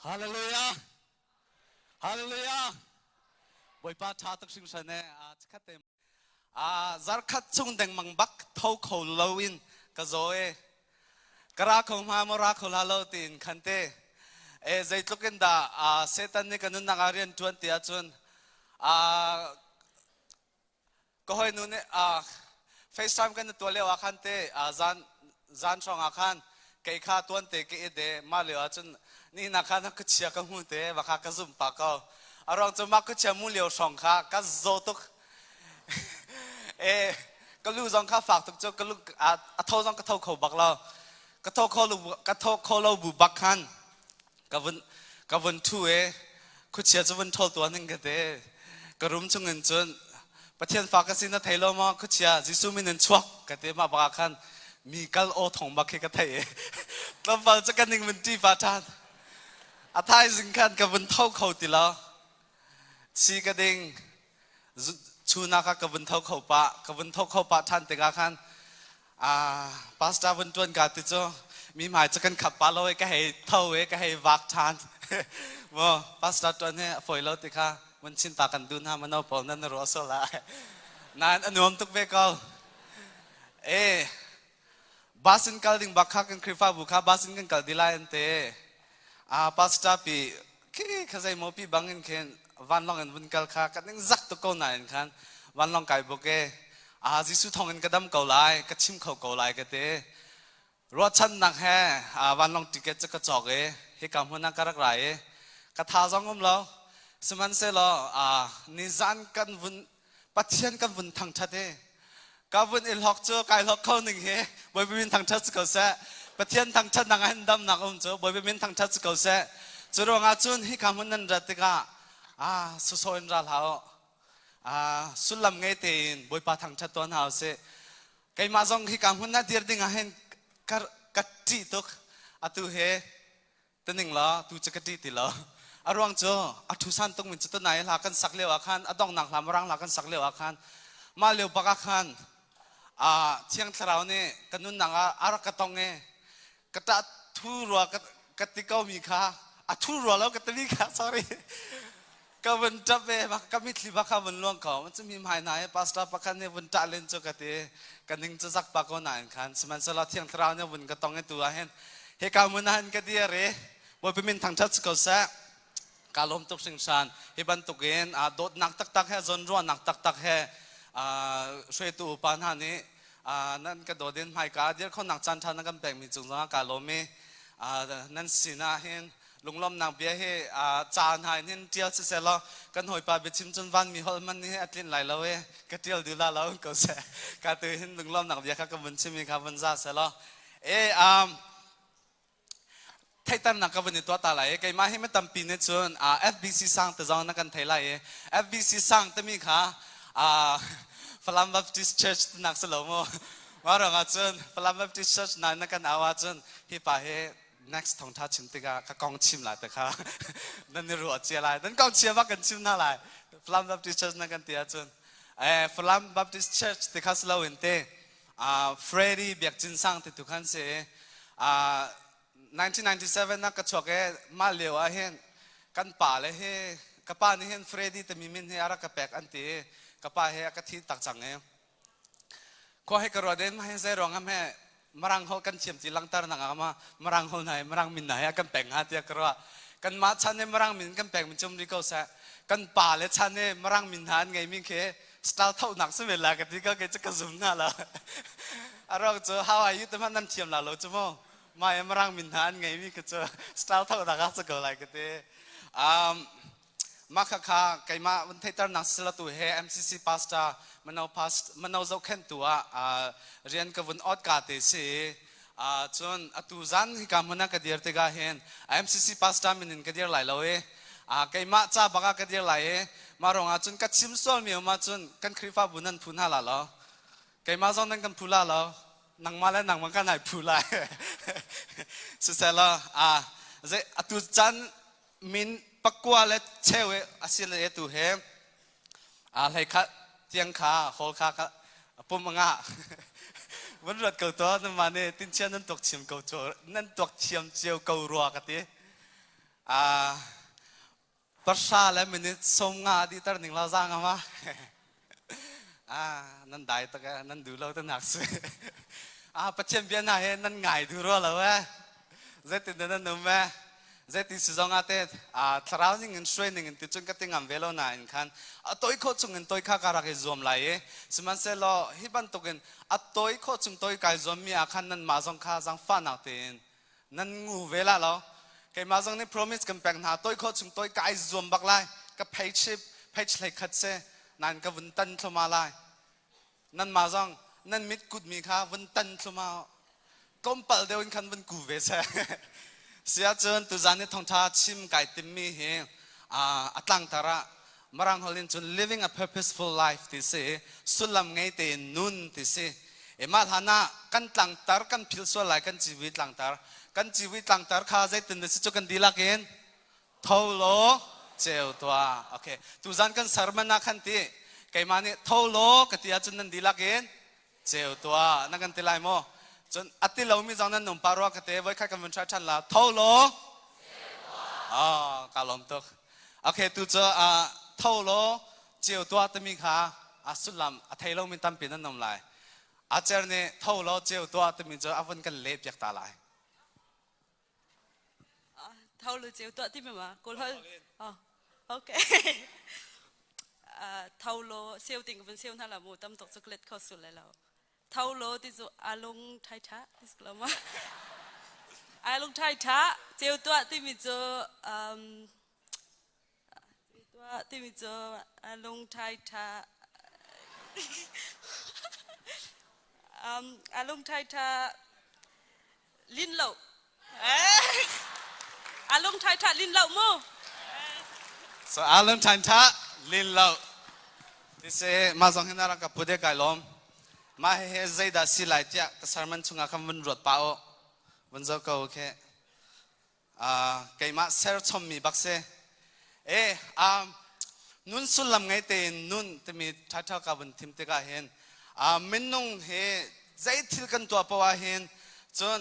Hallelujah! Hallelujah! Bawipa ṭha tuk hringhran e. Chikkhat te zarkhat chung dengmang bak tho kho lo in ka zaw e. Ka ra kho hma maw ra kho la lo tiin khan te. E zeitluk in dah Satan nih ka nunnak ah rian ṭuan ti ahcun Ka hawinu nih FaceTime kan i tuah lio ah khan te zan zan hrawng ah khan kei kha tuan te ka it i mah lio ah cun nihin ah khan ka chia ka hmu te va kha ka zumh pah ko. A ruang cu mah khuachia mu lio hrawng kha ka zaw tuk. E ka lu zong kha fak tuk cu ka lu a tho zong ka tho kho bak lo. Ka tho kho lo ka tho kho lo bu bak khan ka vun ka vun ṭhu i khuachia cu vun ṭhawl tuah ning ka ti ka room chungin cun Pathian fa ka si na thei lo maw khuachia Jesuh min in chuak ka ti mah bak ah khan mi kal aw thong bak khi ka theih i tlawmpal cu ka ning vun ṭi pa ṭhan a thaizing khan ka vun tho kho ti lo si ka ding chun ah kha ka vun tho kho pah ka vun tho kho pah ṭhan tikah khan pastor vun ṭuan ka ti cu mi hmai cu kan khap pa lo i ka hei tho i ka hei vak ṭhan maw pastor ṭuan hi a fawi lo ti kha vun chin ta kan dun hna mano pawl nan ruah sual lai nain a nuam tuk ve ko e bus in kal ding bak kha kan Khrihfabu kha bus in kan kal di lai an te pastor pi khi kha zei maw pi bang in khin vanlawng in vun kal kha kan ning zak tuk ko nain khan vanlawng kai buk e a Jesuh thawng in ka dam ko lai ka chim kho ko lai ka ti ruahchannak he vanlawng ticket cu ka cawk i hika hmun ah ka rak rai i ka tha zong um lo sihmanhsehlaw nizan kan vun Pathian kan vun thangṭhat i ka vun i hlok cu kai hlok kho ning hi Bawipa min thangṭhat si ko seh. Pathian thangṭhatnak ah hin damnak um cu Bawipa min thangṭhat si ko seh. Cu ruangah cun hika hmun nan rat tikah sawsawh in ra hlah u. Sullam ngei tein Bawipa thangṭhat tuah hna usih. Keimah zong hika hmun ah dir ding ah hin ka ka ṭih tuk. Atu he Taning la tu cu ka ṭih ti lo. A ruang cu a ṭhusan tuk min cu tunai hla kan sak lio ah khan a donghnak hla marang hla kan sak lio ah khan mah lio bak ah khan a thiang thlarau nih ka nunnak ah a rak ka tong i ka ṭah thu rua ka ti ko mi kha a thu rua lo ka timi kha sorry ka vun ṭap ve ka mitthli bak kha vun luang ko cu mi hmai hna i pastor pakhat nih vun ṭah len cu ka ti ka ning cu zak pa ko nain khan sihmanhsehlaw thiang thlarau nih vun ka tong i tu ah hin hika hmun ah hin ka dir i Bawipa min thangṭhat si ko seh ka lawm tuk hringhran hi bantukin dawtnak taktak he zawnruahnak taktak he hruaitu upa hna nih nan ka dawt in hmaika dir khonak caan ṭha nan kan pekmi cung zongah ka lawm i nan sinah hin lunglawmnak bia hi ca hna in hin ṭial siseh law kan hawipa biachim cun vanmi holh man nih a tlinh lai lo i ka ṭial duh la lo ko seh ka tu hin lunglawmnak bia kha ka vun chim i kha vun za seh law e um theihternak ka vun i tuah ta lai i keimah hi mi tampi nih cun FBC sang te zong na kan thei lai i FBC sang timi kha Falam Baptist Church tinak si lo mu mah ruangah cun Falam Baptist Church na na kan au ahcun hi pa hi next thawngtha chim tikah ka kong chim lai te kha nan i ruah cia lai nan kong chia bak kan chim hna lai Falam Baptist Church na kan ti ahcun eh Falam Baptist Church ti kha si loin te Freddy Biak Cin Sang ti tu khan si 1997 na ka chuak e mah lio ah hin kan pa le hi ka pa nih hin Freddy timi min hi a rak ka pek an ti ka pa he a ka thi tak cang e Khua hi ka ruat in mah hi zei ruang ah hme Mirang holh kan thiam ti langhter nak ah ma Mirang holh hna hi Mirang min hna hi a kan pek hnga tiah ka ruah. Kanmah chan hi Mirang min kan pek mi cum rih ko seh. Kan pa le chan hi Mirang min hna an ngei mi khi style thohnak si men la ka ti ko kei cu ka zum hna lo. A ruang cu how are you te hmanh nan thiam la lo cu mu. Mah hi Mirang min hna an ngei mi khi cu style thohnak ah si ko lai ka ti. Um, Mah khakha keimah vun theihternak silatu he MCC pastor mano past mano zohkhenhtu ah rian ka vun ot ka te si cun atu zan hika hmun ah ka dir tikah hin MCC pastor min in ka dir lai lo i keimah ca bak ah ka dir lai i mah ruangah cun ka chim sual mi um ahcun kan Khrihfabu nan phu hna la lo keimah zong nan kan phu la lo nangmah le nangmah kan ai phu lai siselaw atu caan min pakua le cheu i a si le tu he a hlei kha tiang kha hall kha ka pum anga vun ruat ko to nan ma ne tin chia nan tuak chiam ko nan tuak thiam cio ko rua ka ti. Ah 3 le minute 50 di tar ning la za nga ma. Ah nan dai tak eh nan du lo te nak si. Ah Pathian bia na he nan ngai du ro lo eh. Zeitin dah nan um eh? Zeiti si zong ah te thlarau ning in hruai ning in ti cun ka ti ngam ve lo nain khan a toi khawh chung in toi kha ka rak i zuam lai i sihmanhsehlaw hi bantukin a toi khawh chung toi kai zuam mi ah khan nanmah zong kha zaangfahnak tein nan ngu ve la lo. Keimah zong nih promise kan pek hna, toi khawh chung toi kai zuam bak lai, ka page page hlei khat si nain ka vun tan thluma lai. Nanmah zong nan mit kut mi kha vun tan thluma tlawmpal deuh in khan vun ku ve seh. Si ahcun tuzan i thawngṭha chim kai timmi hi a tlangtar ah Mirang holh in cun "Living a purposeful life" ti si, sullam ngei tein nun ti si. E mah hlan ah kan tlangtar kan phil sual lai, kan civui tlangtar. Kan civui tlangtar kha zeitin na si cu kan dihlak in tho law ceu tuah. Okay, tuzan kan sermon ah khan ti keimah nih tho law ka ti ahcun nan dihlak in ceu tuah na kan ti lai maw? Cun a ti lomi zong nan nung pa rua ka te voi khat kan vun try ṭhan la, tho law. Ah, ka lawm tuk. Okay, tu cu tho law ceu tuah timi kha a sullam a thei lomi tampi nan um lai. Acer nih tho law ceu tuah timi cu a vun kan leh piak ta lai. Tho lu ceu tuah ti ma kawl hol? Oh, okay. Tho lo seu ting vun seu hna la mu, tam tok chocolate kho sul le lo. Tho lo ti cu alung thai tha ti lo ma, alung thai tha. Ceu tuah ti mi cu ceu tuah ti mi cu alung thai tha, alung thai tha lin lo, a lung thai tha lin lo mu. So a lung thai tha lin lo ti se ma zong hin ara ka pude kai lom. Ma he he zeida si lai tiah ka sermon chungah khan vun ruat pa o, vun zo ko. Okay, keimah ser chommi bak si e. Nun sullam ngei tein nun timi title ka vun thim tikah hin minung he zei thil kan tuah poah hin, cun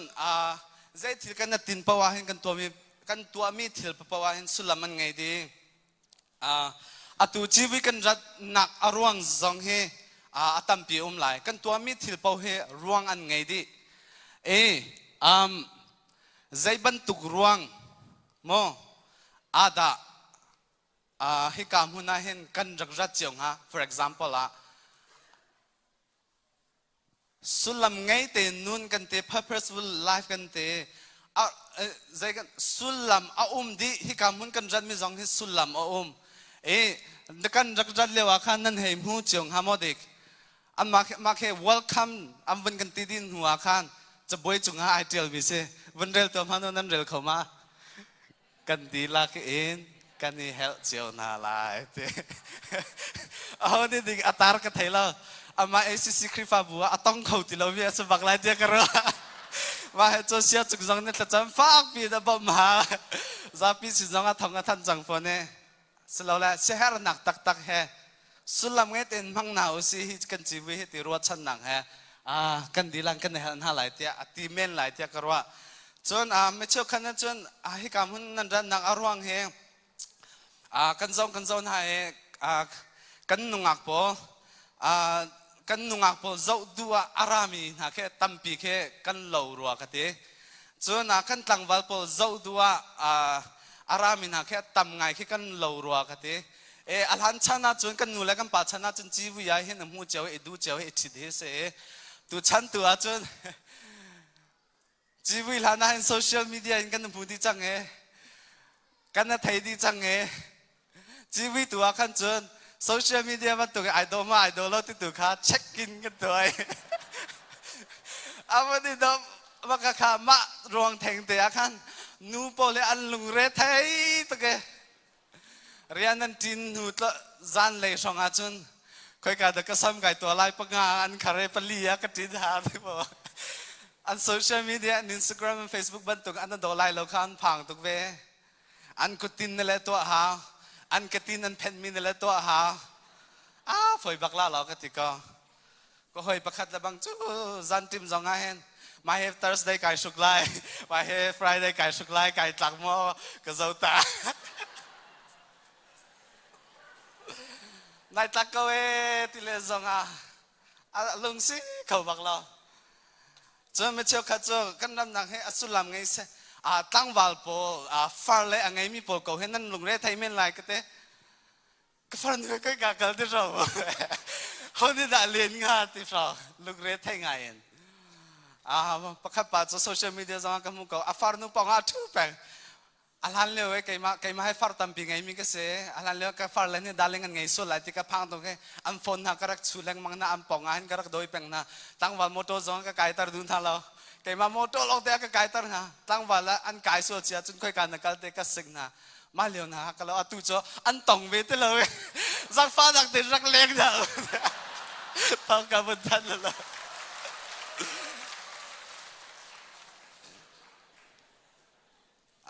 zei thil kan tin poah hin, kan tuahmi thil poah hin sullam an ngei dih. Atu civui kan ratnak a ruang zong hi a tampi um lai. Kan tuahmi thil paoh hi ruang an ngei dih. E zei bantuk ruang maw adah hika hmun ah hin kan rak rat cio hnga? For example ah, sullam ngei te nun kan te, purposeful life kan te, zei kan sullam a um dih. Hika hmun kan rat mi zong hi sullam a um e. Kan rak rat lio ah khan nan hei hmu cio hnga maw dik? An mah khe welcome an vun kan ti din hnu ah khan cabuai cungah ai tial mi si, vun rel to hmanu nan rel kho ma? Kan dihlak in kan i helh cio hna lai ti. Aho nih ding atar ka thei lo. Amah ACC Khrihfabu ah a tong kho ti lomi a si bak lai tiah ka ruah. Mah he cu sia cung zong nih thlacam fak pi in a bawmh ha. Zapi sin zong ah thong a than cang fawn i. Silole siaherhnak taktak he sullam ngei tein hmang hna usih, hi kan civui hi ti ruahchannak he kan dilang kan i helh hna lai tiah a ti men lai tiah ka ruah. Cun mi cheukhat nih cun hika hmun nan rannak a ruang hi kan zong hna hi kan nungak pawl, kan nungak pawl zoh duh ah a rami hna khi tampi khi kan lo rua ka ti. Cun kan tlangval pawl zoh duh ah a rami hna khi tam ngai khi kan lo rua ka ti. E a hlan chan ah cun, kan nu le kan pa chan ah cun civui ah hin a hmu cio i duh cio i ṭhit hi si. Tu chan tu ah cun civui hlan ah hin social media in kan hmu dih cang e, kan na thei dih cang e. Civui tu ah khan cun social media bantuk ai do ma ai do lo ti tu kha check in kan tuai amani do maka kha. Mah ruang theng te ah khan nu pawl he an lungre thei tuk e. Rian an ṭin hnu zan lei hrawng ah cun khoika dah ka sam kai tua lai, 5 an khar e, 4 ah ka ṭin ha ti maw. An social media, an Instagram, an Facebook bantuk an do lai lo kha an phang tuk ve. An kutin na le tuah hau, an katin an phenmi na le tuah hau. A foi bak la lo ka ti ko. Ka hoi pakhat le bang cu zan tim zong ah hin. Mah he Thursday kai hruk lai, mah he Friday kai hruk lai, kai tlak maw ka zo ta. Nai tlak ko e ti le zong ah a lungsi kho bak lo. Cun mi cheukhat cu kan ramnak hi a sullam ngei seh a tlangval pawl a far le a ngeimi pawl ko he nan lungre thei men lai ka te. Ka far nu kai ka kal ti ro. Ho nih dah len nga ti ro lungre thei ngai in. Ah pakhat pa cu social media zong ah ka hmu ko a far nu pawng ah a ṭhu peng. A hlan lio i keimah keimah hi far tampi ngeimi ka si. A hlan lio ka far le nih darling an ngei sual lai ti ka phang tuk i an phone hna ka rak chu lengmang hna, an pawng ah hin ka rak dawi peng hna. Tlangval motor zong ka kaiter duh hna lo. Keimah motor lawng te ah ka kaiter hna. Tlangval ah an kai sual cia cun khoika na kal te ka sik hna. Mah lio hna ka lo atu cu an tong ve ti lo i zaangfahnak te rak leng hna. Thawng ka vun thanh lo.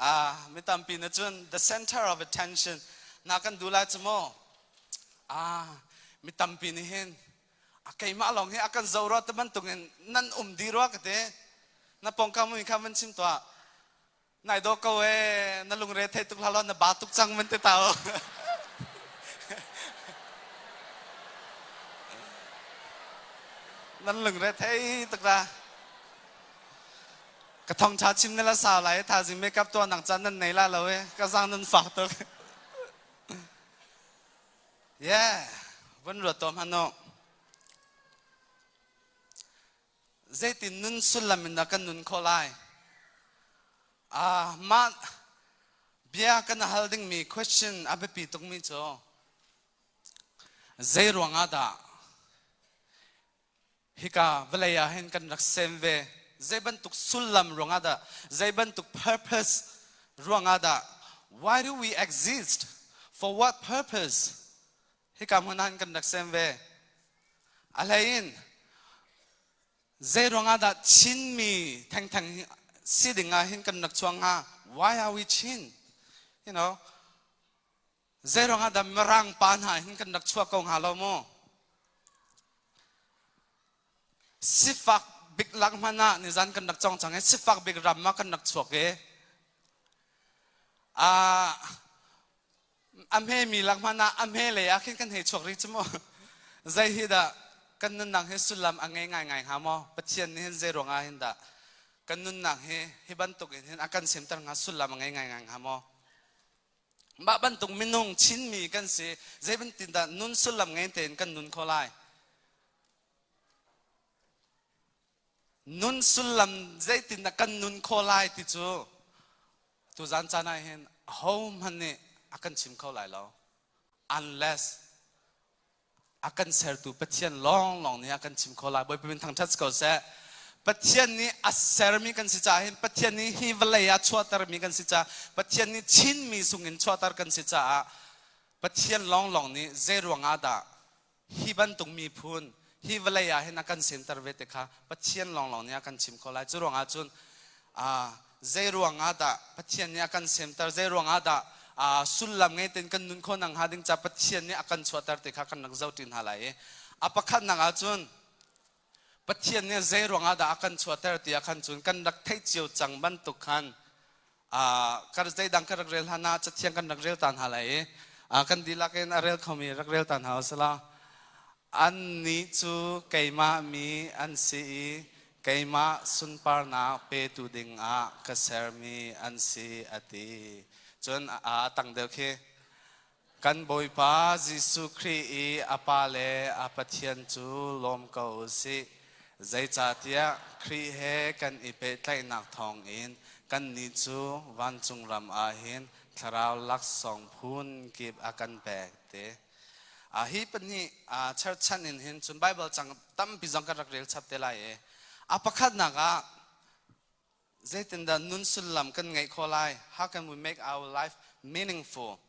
Ah, mi tampi na cun the center of attention na kan duh lai cu mu. Ah, mi tampi nih hin a keimah lawng hi a kan zoh rua te bantukin nan um di rua ka ti. Na pawngkam mi kha van chim tuah. Nai daw ko ee, na lungre thei tuk hlah law na ba tuk cang van ti ta. Nan lungre thei tuk la. Ka thawngṭha chim na la sau lai i thaizing makeup tuah nak caan nan nei la lo i ka zaang nan fak tuk. Yeah, vun ruat tuah hmanh u. Zeitin nun sullam in dah kan nun khawh lai? Ah, mah bia kan hal dingmi question a biapi tukmi cu zei ruangah dah Hika vawlei ah hin kan rak sem ve. Zei bantuk sullam ruangah dah, zei bantuk purpose ruangah dah, why do we exist? For what purpose? Hika hmun ah hin kan rak sem ve. A hlei in zei ruangah dah Chinmi thengtheng si ding ah hin kan rak chuang hnga? Why are we Chin? You know, Zei ruangah dah Mirang pa hna hin kan rak chuah ko hnga lo mu? Sifak bik lak hmanh ah nizan kan rak cong cang i sifak bik ram ah kan rak chuak i a hmemi lak hmanh ah a hme lei ah khin kan hei chuak rih cu mu. Zei hi dah kan nunnak hi sullam a ngei ngaingai hnga maw? Pathian nih hin zei ruangah hin dah kan nunnak hi hi bantuk in hin a kan semter hnga sullam a ngei ngaingai hnga maw? Mah bantuk minung Chinmi kan si zei bantin dah nun sullam ngei tein kan nun kho lai? Nun sullam zeitin dah kan nun kho lai ti cu tuzan caan ah hin ahohmanh nih a kan chim kho lai lo unless a kan sertu Pathian lawnglawng nih a kan chim kho lai. Bawipa min thangṭhat ko seh. Pathian nih a sermi kan si caah hin Pathian nih hi vawlei ah chuahtermi kan si caah Pathian nih Chinmi sungin chuahter kan si caah Pathian lawnglawng nih zei ruangah dah hi bantuk miphun hi vawlei ah hin a kan semter ve te kha Pathian lawnglawng nih a kan chim kho lai. Cu ruangah cun zei ruangah dah Pathian nih a kan semter zei ruangah dah sullam ngei tein kan nun khawh nak hnga ding ca Pathian nih a kan chuahter ti kha kan rak zoh ṭi hna lai i a pakhatnak ah cun Pathian nih zei ruangah dah a kan chuahter ti ah khan cun kan rak theih cio cang bantuk khan kar zeidang kan rak rel hlan ah cathiang kan rak rel ta hna lai i kan dihlak in a rel khomi rak rel ta hna usila Annih cu keimah mi an si i keimah sunparnak petu dingah ka sermi an si, a ti. Cun a tang deuh khi, Kan Bawipa Jesuh Khrih i a Pa le a Pathian cu lawm ko u sih. Zeicahtiah Khrih he kan i pehtlaihnak thawngin kannih cu vancung ram ah hin thlarau laksawng phun kip a kan pek ti. Hi pahnih cherchan in hin cun Bible cang tampi zong kan rak rel chap te lai i a pakhatnak ah zeitindah nun sullam kan ngeih khawh lai? How can we make our life meaningful?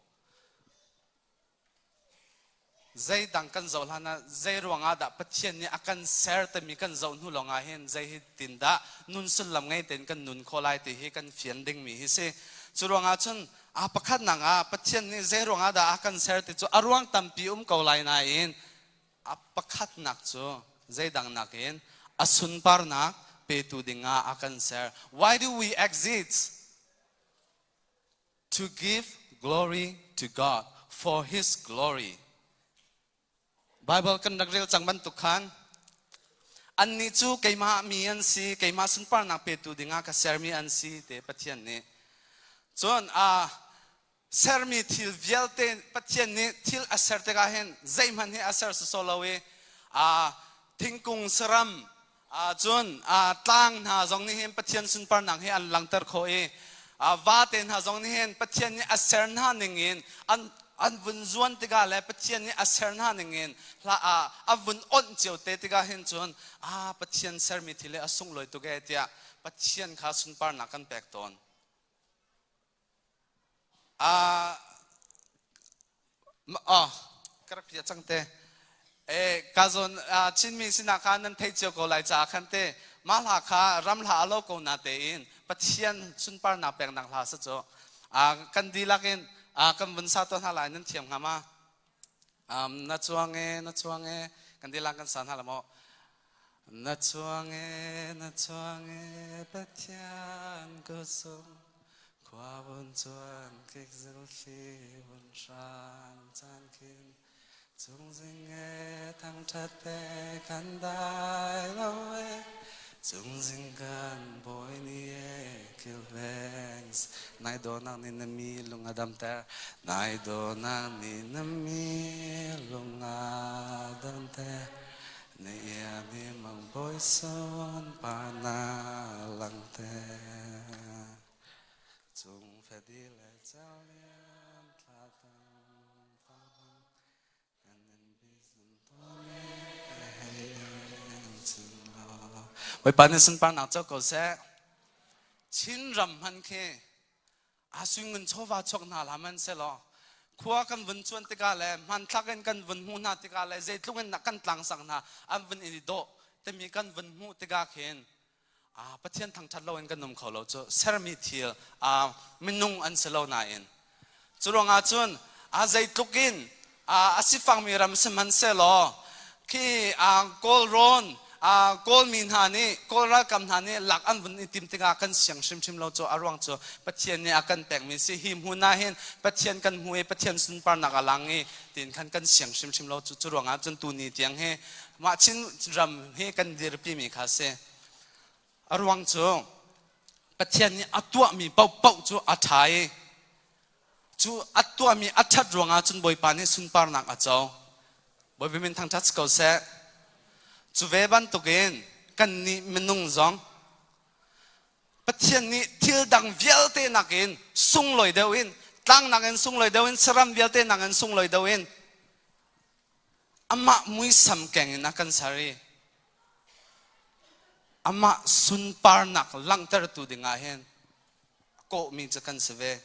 Zeidang kan zoh hlan ah zei ruangah dah Pathian nih a kan ser timi kan zoh hnu lawngah hin zei hi tin dah nun sullam ngei tein kan nun khawh lai ti hi kan fian dingmi hi si. Cu ruangah cun A pakhatnak ah Pathian nih zei ruangah dah a kan ser ti cu a ruang tampi um ko lai nain a pakhatnak cu zeidang nakin a sunparnak petu dingah a kan ser. Why do we exist? To give glory to God for His glory. Bible kan rak rel cang bantuk khan annih cu keimah mi an si, keimah sunparnak petu dingah ka sermi an si te Pathian nih. Cun a sermi thil vialte Pathian nih thil a ser tikah hin zeihmanh hi a ser sawsawh lo i a thingkung saram cun tlang hna zong nih hin Pathian sunparnak hi an langhter khawh i vate hna zong nih hin Pathian nih a ser hna ning in an vun zuan tikah le Pathian nih a ser hna ning in hla a vun onh cio te tikah hin cun a Pathian sermi thil hi a sunglawi tuk ee tiah Pathian kha sunparnak kan pek tawn. Ka rak piah cang te. Ka zawn Chinmi sinah khan nan theih cio ko lai caah khan te mah hla kha ram hla a lo ko na tein Pathian sunparnak peknak hla sa cu kan dihlak in kan vun sa to hna lai nan thiam hnga ma? Na chuang e na chuang e kan dihlak kan sa hna la maw? Na chuang e na chuang e Pathian ko sung khua vun chuan kik zil thli vun hran caan khin cung zing e thangṭhat te kan dai lo e cung zing kan bawi ni e kilveng nai dawnak nih na mi lung a damter nai dawnak nih na mi lung a damter Na ia nih mang bawi sawn pa na langhter. Cung fedi le celian thla tang fa bang kan in bizun tawn e hei en chin lo. Bawipa nih sunparnak co ko seh. Chinram hman khi a sui chawva chuak hna hlah man selaw khua kan vun cuan tikah le hmanthlak in kan vun hmuh hna tikah le zeitluk in kan tlang sang hna an vun i dawh timi kan vun hmuh tikah khin Pathian thangṭhat loin kan um kho lo cu sermi thil minung an si lo nain cu ruangah cun a zeitluk in a sifangmi ram sihmanhsehlaw khi Kawlrawn Kawlmi hna nih Kawl ralkap hna nih lak an vun i tim tikah kan siang hrimhrim lo cu a ruang cu Pathian nih a kan pekmi si hi hmun ah hin Pathian kan hmu i Pathian sunparnak a lang i tiin khan kan siang hrimhrim lo cu cu ruangah cun tuni tiang hi mah Chin ram hi kan dirpi mi kha si a ruang cu Pathian nih a tuahmi paohpaoh cu a ṭha i Cu a tuahmi a ṭhat ruangah cun Bawipa nih sunparnak a co. Bawipa min thangṭhat si ko seh. Cu ve bantukin kannih minung zong Pathian nih thil dang vialte nakin sunglawi deuh in tlang nakin sunglawi deuh in saram vialte nakin sunglawi deuh in amah muisam keng in a kan ser i amah sunparnak langhtertu dingah hin kawhmi cu kan si ve.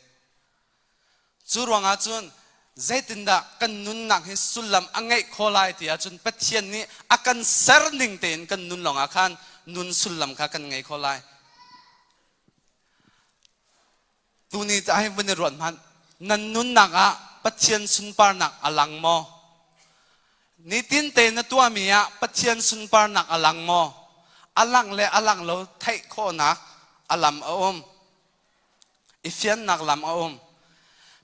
Cu ruangah cun zeitindah kan nunnak hi sullam a ngeih khawh lai ti ahcun Pathian nih a kan ser ning tein kan nun lawngah khan nun sullam kha kan ngei khawh lai. Tuni ah hin vun i ruat hmanh. Nan nunnak ah Pathian sunparnak a lang maw? Nitin te na tuahmi ah Pathian sunparnak a lang maw? A lang le a lang lo theih khawhnak a lam a um. I fiannak lam a um.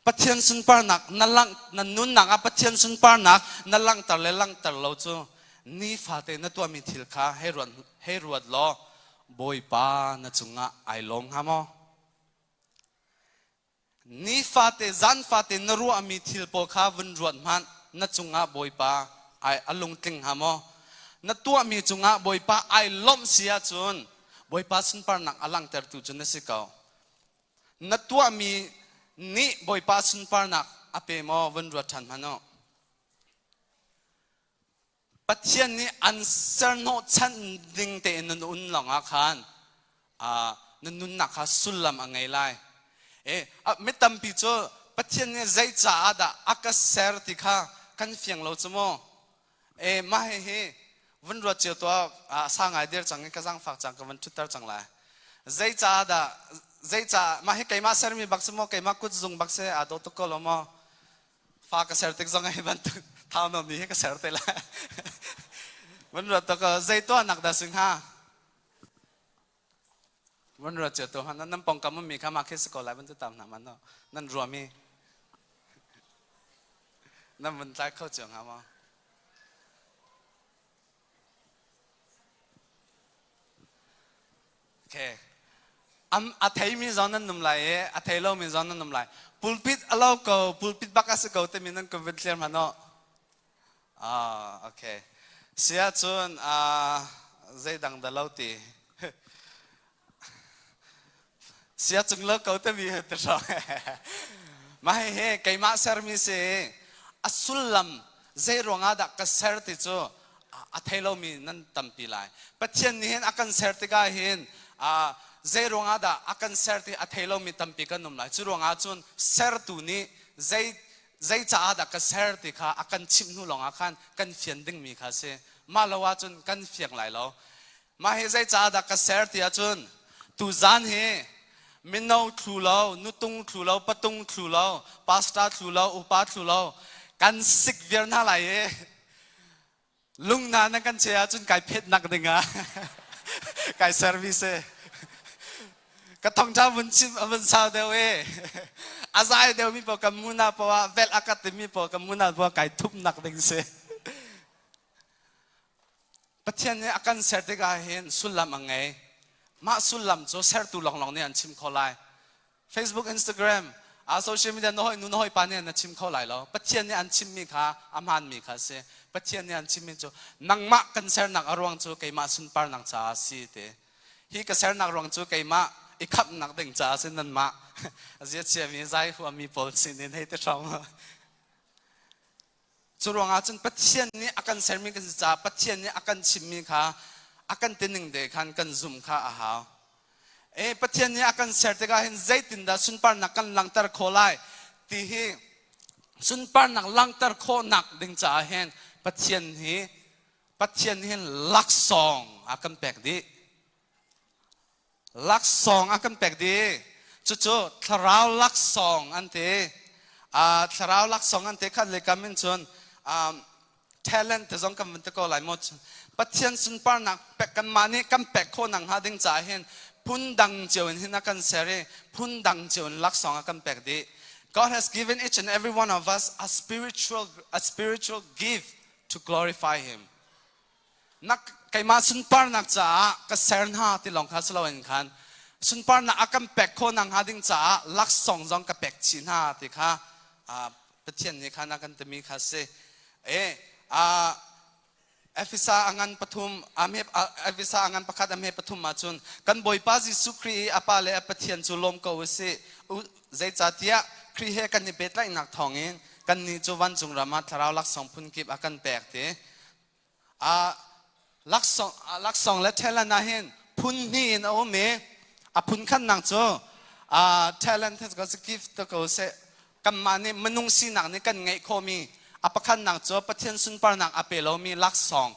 Pathian sunparnak na lang na nunnak ah Pathian sunparnak na langhter le langhter lo cu nifate na tuahmi thil kha hei ruat hei ruat law Bawipa na cungah ai lawm hnga maw? Nifate zanfate na ruahmi thil pawl kha vun ruat hmanh na cungah Bawipa ai a lungtling hnga maw? Na tuahmi cungah Bawipa ai lawmh si ahcun Bawipa sunparnak a langhtertu cu na si ko. Na tuahmi nih Bawipa sunparnak a pe maw vun ruat ṭhan hmanh u. Pathian nih an serhnawhchanh ding tein nan un lawngah khan na nunnak kha sullam a ngei lai. Mi tampi cu Pathian nih zei caah dah a ka ser ti kha kan fiang lo cu mu. Mah hihi vun ruat cio tuah sa ngai dir cang i ka zaangfak cang ka van ṭhutter cang lai. Zei caah dah zei caah mah hi keimah sermi bak si maw keimah kutzung bak si aa dawh tuk ko lo maw? Fa ka ser tik zong hi bantuk thau nom ni hi ka ser te lai. Van ruat tuk zei tuahnak dah si hnga? Van ruat cio tu han nan pongkam ummi kha mah khi si ko lai van ti tam hna man no. Nan ruami nan vun tlai kho cio hnga maw? Okay. Am a theimi zong nan num lai i a thei lomi zong nan num lai. Pulpit a lo ko, pulpit bak a si ko timi nan ka vun thlir hmanh oh. Ah, okay. Sia cun zeidang dah lo ti. Sia cung lo ko timi he ti hrawng. Mah hihi keimah sermi si a sullam zei ruangah dah ka ser ti cu a thei lomi nan tampi lai. Pathian nih hin a kan ser tikah hin zei ruangah dah a kan ser ti a thei lomi tampi kan um lai. Cu ruangah cun sertu nih zei zei caah dah ka ser ti kha a kan chimh hnu lawngah khan kan fian dingmi kha a si. Mah lo ahcun kan fiang lai lo. Mah hi zei caah dah ka ser ti ahcun tuzan hi mino thlu lo, nutung thlu lo, patung thlu lo, pastor thlu lo, upa thlu lo, kan sik viar hna lai i lungna na kan che ahcun kai phet nak ding ah kai service ka thongtha vun chim vun sau deuh e a zai deuh mi paoh kan muna paoh ah vel a ka timi paoh kan muna paoh kai thup nak ding si. Pathian nih a kan ser tikah hin sullam a ngei. Mah sullam cu sertu lawnglawng nih an chim kho lai. Facebook, Instagram, a social media na hoi nu na hoi pa nih na chim kho lai lo. Pathian nih an chimmi kha a hmaanmi kha a si. Pathian nih an chimmi cu nangmah kan sernak a ruang cu keimah sunparnak caah a si ti. Hi ka sernak ruang cu keimah i khamhnak ding caah a si nanmah a zia chiami zai huami pawl sinin hei ti hrawng. Cu ruangah cun Pathian nih a kan sermi kan si caah Pathian nih a kan chimmi kha a kan tining te khan kan zumh kha a hau. E Pathian nih a kan ser tikah hin zeitindah sunparnak kan langhter khawh lai ti hi sunparnak langhter khawhnak ding caah hin Pathian hi Pathian hin laksawng a kan pek dih. Laksawng a kan pek dih. Cucu thlarau laksawng an ti. Thlarau laksawng an ti khat le kam in cun talent te zong kan vun ti ko lai maw. Pathian sunparnak pek kanmah nih kan pek khawh nak hnga ding caah hin phun dang cio in hin a kan ser i phun dang cio in laksawng a kan pek dih. God has given each and every one of us a spiritual gift to glorify Him. Na keimah sunparnak caah ka ser hna ti lawng kha si loin khan sunparnak a kan pek khawh nakhnga ding caah laksawng zong ka pek chih hna ti kha Pathian nih khan a kan timi kha si. E Efesa a ngan pathum Efesa a ngan pakhat a hme pathum ahcun kan Bawipa Jesuh Khrih i a Pa le a Pathian cu lawm ko u sih. Zeicahtiah Khrih he kan i pehtlaihnak thawngin kannih cu vancung ram ah thlarau laksawng phunkip a kan pek ti. Laksawng laksawng le talent ah hin phun hnih in a um i a phun khatnak cu talent ko gift ko seh kanmah nih minung sinak nih kan ngeih khawhmi a pakhatnak cu Pathian sunparnak a pe lomi laksawng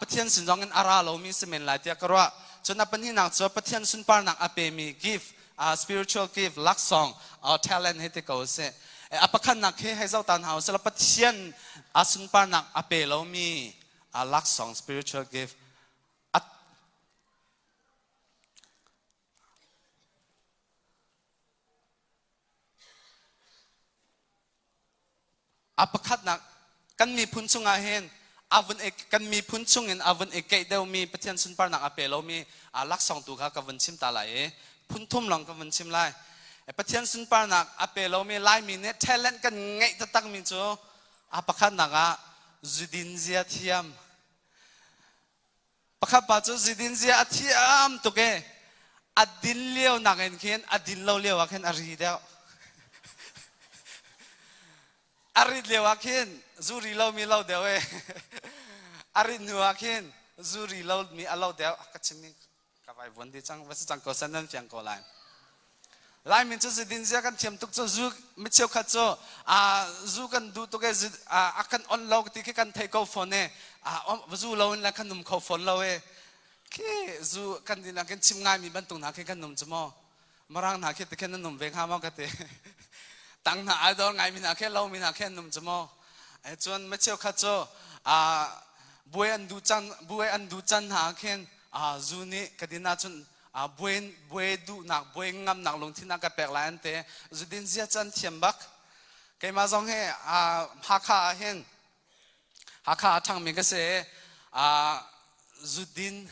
Pathian sin zong in a ra lomi si men lai tiah ka ruah. Cun a pahnihnak cu Pathian sunparnak a pemi gift, spiritual gift, laksawng, talent he ti ko sih. A pakhatnak hi hei zoh ta hna usih Pathian a sunparnak a pe lomi laksawng, spiritual gift. A pakhatnak kan miphun chungah hin a vun kan miphun chungin a vun i keih deuhmi Pathian sunparnak a pe lomi laksawng tu kha ka vun chim ta lai i phun thum lawng ka vun chim lai. Pathian sunparnak a pe lomi Laimi nih talent kan ngeih taktakmi cu a pakhatnak ah zudin zia thiam. Pakhat pa cu zidin zia a thiam tuk i a din lio nakin khin a din lo lio ah khin a ri deuh. A rit lio ah khin zu ri lomi lo deuh i a rit hnu ah khin zu ri lomi a lo deuh. Ka chimmi ka vai vuan dih cang, va si cang ko sen nan fiang ko lai. Laimi cu zidin zia kan thiam tuk cu zu mi cheukhat cu zu kan duh tuk e a kan on lo ti khi kan thei ko fawn e zu lo in le kan um kho fawn lo e khi zu kan din kan chim ngai mi bantuk hna khi kan um cu maw marang hna khi ti khin nan um ve hnga maw ka ti tang hna ai dor ngai mi hna khi lo mi hna khi an um cu maw e cun mi cheukhat cu buai an duh can buai an duh can hna khin zu nih ka din ahcun. Buai buai duhnak, buai ngamnak lungthin a ka pek lai an ti. Zudin zia can thiam bak. Keimah zong hi Hakha ah hin Hakha a ṭhangmi ka si. Zudin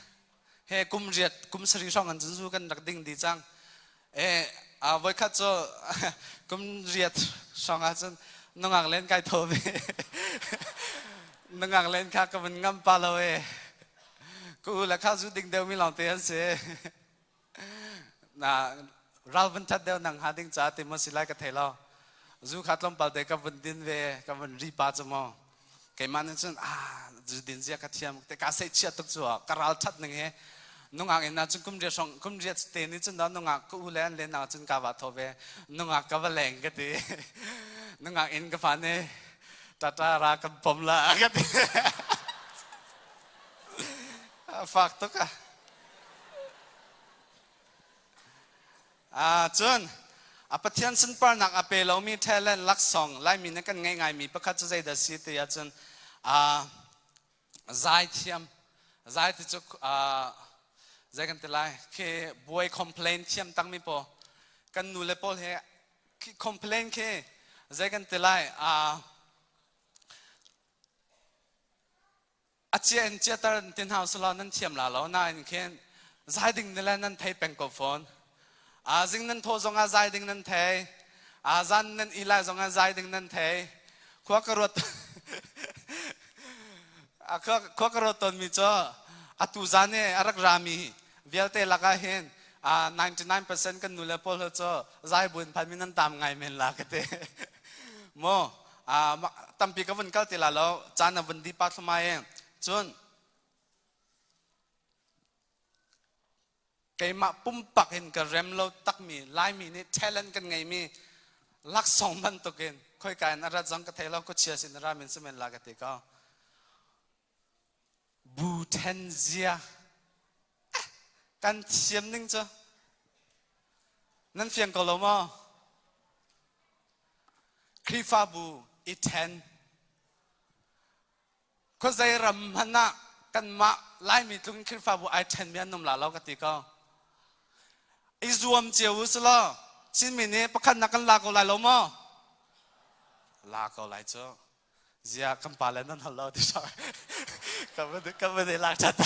he kum riat kum sarih hrawng an zu kan rak ding dih cang. E voikhat cu kum riat hrawng ahcun nungak len kai tho ve. Nungak len kha ka vun ngam pa lo e. Ka u le kha zu ding deuh mi lawng te an si. Na ral vun that deuh nang ha ding ca ti maw si lai ka thei lo. Zu kha tlawmpal te ka vun din ve, ka vun ri pa cu maw. Keimah nih cun ah zu din zia ka thiam te ka sei chia tuk cu ka ral that ning he nungak in cun kum riat hrawng kum riat te nih cun nungak ka u le an len ah cun ka va tho ve nungak ka va leng ka ti nungak in ka fa ne tata ra kan pom la ka ti fak tuk ah Ah cun a Pathian sunparnak a pe lomi talent laksawng Laimi nih kan ngeih ngaimi pakhat cu zeidah si ti ahcun zaithiam zai ti cu zei kan ti lai khi buai complain thiam tangmi pawl kan nu le pawl he khi complain khi zei kan ti lai A cia in ciater in ti hna usulaw nan thiam la lo nain khin zai ding ni le nan thei peng ko fawn. A zing nan thawh zongah zai ding nan thei. A zan nan i lai zongah zai ding nan thei. Khua ka ruat a khua ka ruat tawnmi cu atu zan i a rak rami vialte lakah hin 99% kan nu le pawl cu zai buin phanmi nan tam ngai men la ka ti. Maw tampi ka vun kal ti la lo caan a vun di pa thlumai e cun keimah pumpak in ka rem lo takmi Laimi nih talent kan ngeimi laksawng bantukin khoika in a rat zong ka thei lo khuachia sin ra min simen la ka ti ko bu then zia kan thiam ning cu nan fiang ko lo maw Khrihfabu i ṭhen. Khuazei ram hmanh ah kanmah Laimi tluk in Khrihfabu ai ṭhenmi an um la lo ka ti ko. I zuam cio u selaw Chinmi nih pakhatnak kan la ko lai lo maw? La ko lai cu. Zia kan pa le nan hal lo ti ka van i lak ṭhat.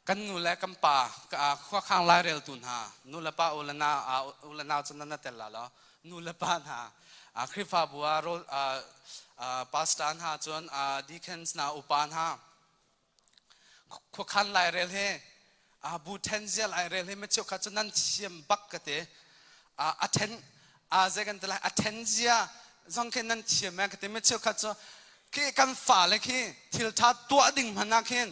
Kan nu le kan pa khuakhang laireltu hna nu le pa u le nau u le nau cu nan na tel la lo nu le pa hna Khrihfabu ah rawl pastor hna cun deacons hna upa hna khuakhan lairel he bu then zia lairel he micheu kha cu nan thiam bak ka te a then zei kan ti lai a then zia zong khi nan thiam ka ti micheu kha cu khi kan fale khi thil tha tuah ding hmanh ah khin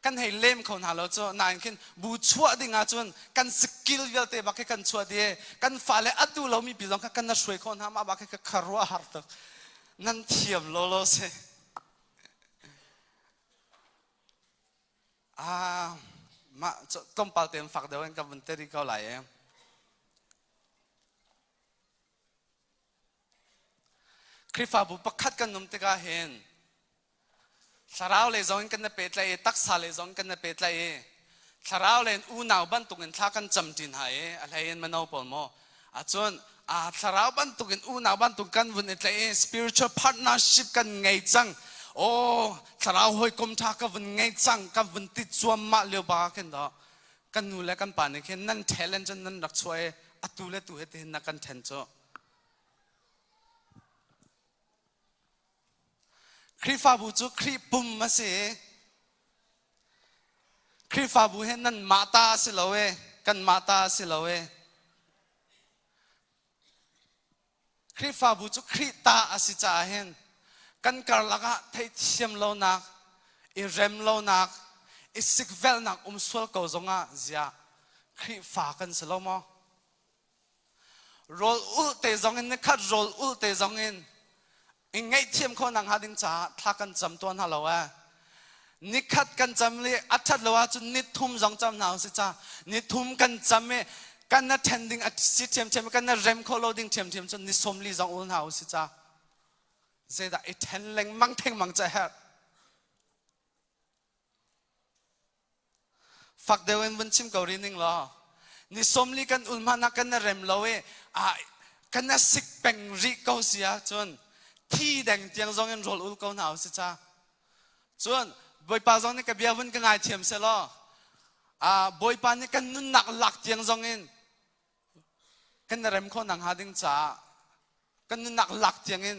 kan hei lem kho hna lo cu nain khin bu chuah ding ahcun kan skill vialte bak khi kan chuah dih kan fale a duh lomi pi zong kha kan na hruai khawh hna mah bak khi ka kharuah har tuk nan thiam lo lo si ah mah tlawmpal tein fak deuh in ka vun teri ko lai e Khrihfabu pakhat kan um tikah hin Thlarau lei zong in kan i pehtlaih i taksa lei zong in kan i pehtlaih i thlarau lei in unau bantukin thla kan cam ṭi hna i a hlei in mino pawl maw ahcun a thlarau bantukin unau bantuk kan vun i tlaih i spiritual partnership kan ngei cang aw thlarau hawikom ṭha ka vun ngei cang ka vun ti cuammah lio ba khin dah kan nu le kan pa nih khin nan talent cun nan rak chuah i atu le tu he tihin na kan ṭhen cu Khrihfabu cu Khrih pum a si. Khrihfabu hi nanmah ta a si lo e, kanmah ta a si lo e. Khrihfabu cu Khrih ta a si caah hin kan karlak ah theihthiam lonak, i rem lonak, i sikvelhnak um sual ko zongah ziah Khrihfa kan si lo maw? Rawl ulh te zong in nikhat rawl ulh te zong in i ngaihthiam khawhnak hnga ding caah thla kan cam tuah hna lo eh. Nikhat kan cam li a ṭhat lo ahcun ni thum zong cam hna usih ca. Ni thum kan cam i kan na ṭhen ding a si ṭhiamṭhiam i kan na rem khawh lo ding ṭhiamṭhiam cun ni 40 zong ul hna usih ca. Zeidah i ṭhen lengmang thengmang ca herh. Fak deuh in vun chim ko rih ning law. Ni 40 kan ul hmanh ah kan na rem lo i ah kan na sik peng rih ko si ahcun thi deng tiang zong in rawl ul ko hna u si ca. Cun Bawipa zong nih ka bia vun ka ngaithiam selaw Bawipa nih kan nunnak lak tiang zong in kan rem khawh nakhnga ding caah kan nunnak lak tiang in